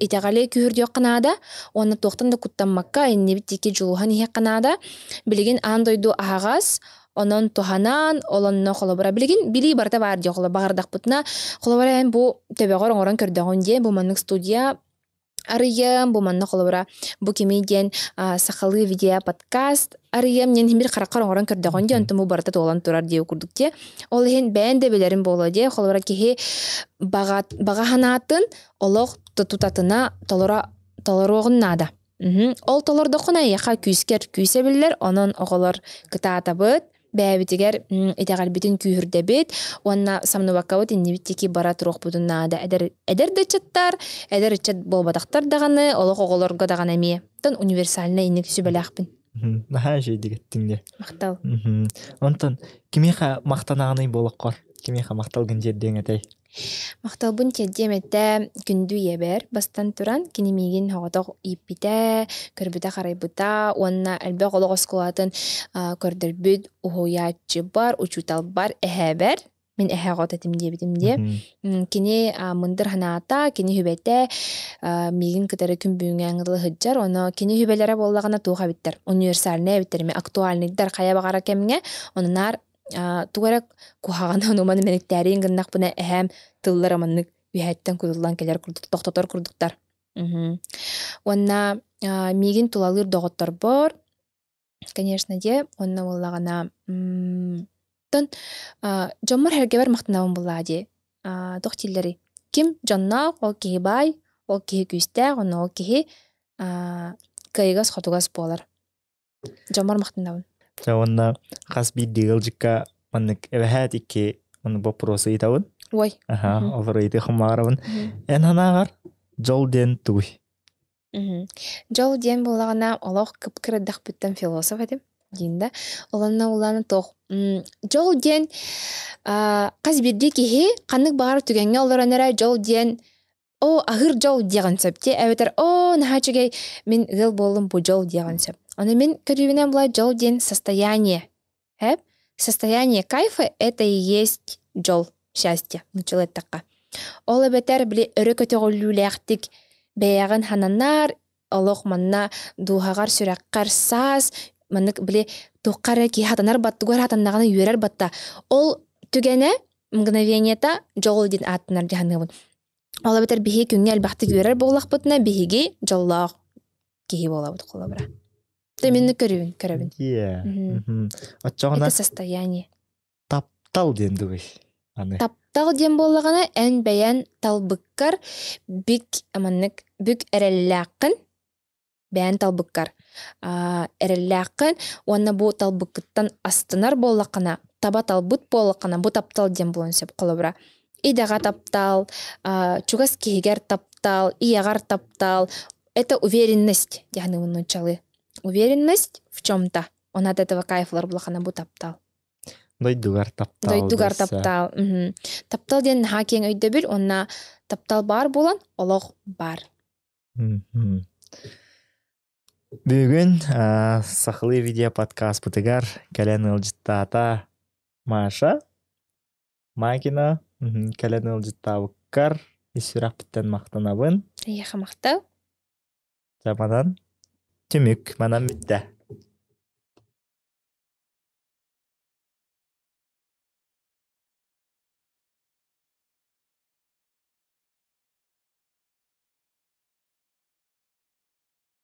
Speaker 1: итэҕэли күүһүрдүөххэ наада уонна туохтан да куттаммакка иннибит диэки дьулуһан иһиэххэ наада. Билигин аан дойду аһаҕас, онон туһанан, ол онно холобура билигин билии барыта баар дии холобура баҕардахпытына холобура эн бу төбөҕөр оҥорон көрдөҕүн диэн бу маннык студия арыйыам, бу манна холобура бу кимий диэн сахалыы видео подкаст арыйыам диэн бир хараххар оҥорон көрдөҕүн диэн онтон бу барыта туолан турар диэ курдук диэ. Ол иһин бэйэн да билэрим буолуо диэ. Холобура киһи баҕа баҕа санаатын олох тутатына толоро толоруоҕун наада. Ол толордоххуна эйиэхэ күүскэр күүс эбиллэр, онон оҕолор кытаатабыт, бэйэбитигэр итэҕэлбитин күүһүрдэбит уонна самныбаккабыт иннибит диэки бара туруохпутун наада. Эдэр, эдэр да ыччаттар, эдэр ыччат буолбатахтар даҕаны, олох оҕолорго даҕаны эмиэ. Тон универсальнай инник сүбэлээхпин.
Speaker 2: Наһаа үчүгэйдик эттиҥ дии.
Speaker 1: Махтал.
Speaker 2: Онтон кимиэхэ махтанаҕыный буолаххор? Кимиэхэ махталгын тиэрдиэҥ этэй?
Speaker 1: Махталбын тиэрдиэм этэ күндү ийэбэр бастан туран, кини миигин соҕотох ииппитэ, көрбүтэ-харайбыта уонна элбэх олох оскуолатын көрдөрбүт уһуйааччыбар, учууталбар, эһээбэр мин эһээ оҕото этим диэбитим диэ. Кини мындыр санаата, кини сүбэтэ миигин кытары күн бүгүҥҥэ дылы сылдьар. Ону кини сүбэлэрэ буоллаҕына туох эбиттэр? Универсальнай эбиттэр, эмиэ актуальныйдар хайа баҕара кэмҥэ. Ону наар тугу эрэ куһаҕаны ону-маны мэниктээриин гыннахпына эһээм тыллара маннык үөһэттэн кутуллан кэлэр курдук тохтотор курдуктар. Уонна миигин тулалыыр доҕотторбор, конечно дьэ, уонна буоллаҕына тон дьоммор-сэргэбэр махтанабын буоллаҕа дии. Туох дииллэрий? Ким дьонноох, ол киһи баай, ол киһи күүстээх, уонна ол киһи кыайыгас-хотугас буолар. Дьоммор махтанабын.
Speaker 2: Дьэ уонна хас биирдии ыалдьыкка маннык эбэһээт икки маннык боппуруосу ыйытабын.
Speaker 1: Ой.
Speaker 2: Аха, олору ыйытыахым баҕарабын. Эн санааҕар дьол диэн тугуй?
Speaker 1: Дьол диэн буоллаҕына олох кып-кыра эрдэхпиттэн философ этим диин да. Олонно улаана туох дьол диэн хас биирдии киһи ханнык баҕарар түгэҥҥэ олорон эрэ дьол диэн Оо, аһыыр дьол диэҕин сөп дии эбэтэр оо, наһаа үчүгэй, мин ыал буоллум бу дьол диэҕин сөп. Ону мин көрүүбүнэн була дьол диэн состояние. Эп? Состояние кайфа это и есть дьол, счастье, нууччалыы эттэххэ. Ол эбэтэр били өрө көтөҕүллүүлээхтик бэйэҕин хананар, олох манна дууһаҕар, сүрэххэр саас, Маннык били туохха эрэ киһи хатанар баттыгар хатаннаҕына үөрэр батта. Ол түгэнэ мгновениета дьол диэн ааттанар дьаһаныыбын. Ол эбэтэр биһиги күҥҥэ элбэхтик үөрэр буоллахпытына биһиги дьоллоох киһи буолабыт холобура. Мин көрүбүн, көрөбүн.
Speaker 2: Оччоҕуна
Speaker 1: Это состояние.
Speaker 2: Таптал диэн дугуй? Аны.
Speaker 1: Таптал диэн буоллаҕына эн бэйэн талбыккар бүк маннык бүк эрэллээххин бэйэн талбыккар эрэллээххин уонна бу талбыккыттан астынар буоллаххына таба талбыт буоллаххына бу таптал диэн буолуон сөп холобура идэҕэ таптал чугас киһигэр таптал ийэҕэр таптал это уверенность диэн нууччалыы уверенность в чем-то он от этого кайфлар булахана бу таптал
Speaker 2: Дойдугар таптал.
Speaker 1: Дойдугар таптал. Таптал диэн наһаа киэҥ өйдөбүл уонна таптал баар буолан олох баар.
Speaker 2: Бүгүн сахалыы видео подкастпытыгар кэлэн ыалдьыттаата Маша Макина кэлэн ыалдьыттаабыккар ис сүрэхпиттэн махтанабын.
Speaker 1: Эйиэхэ махтал.
Speaker 2: Дьэ манан түмүк манан бүттэ.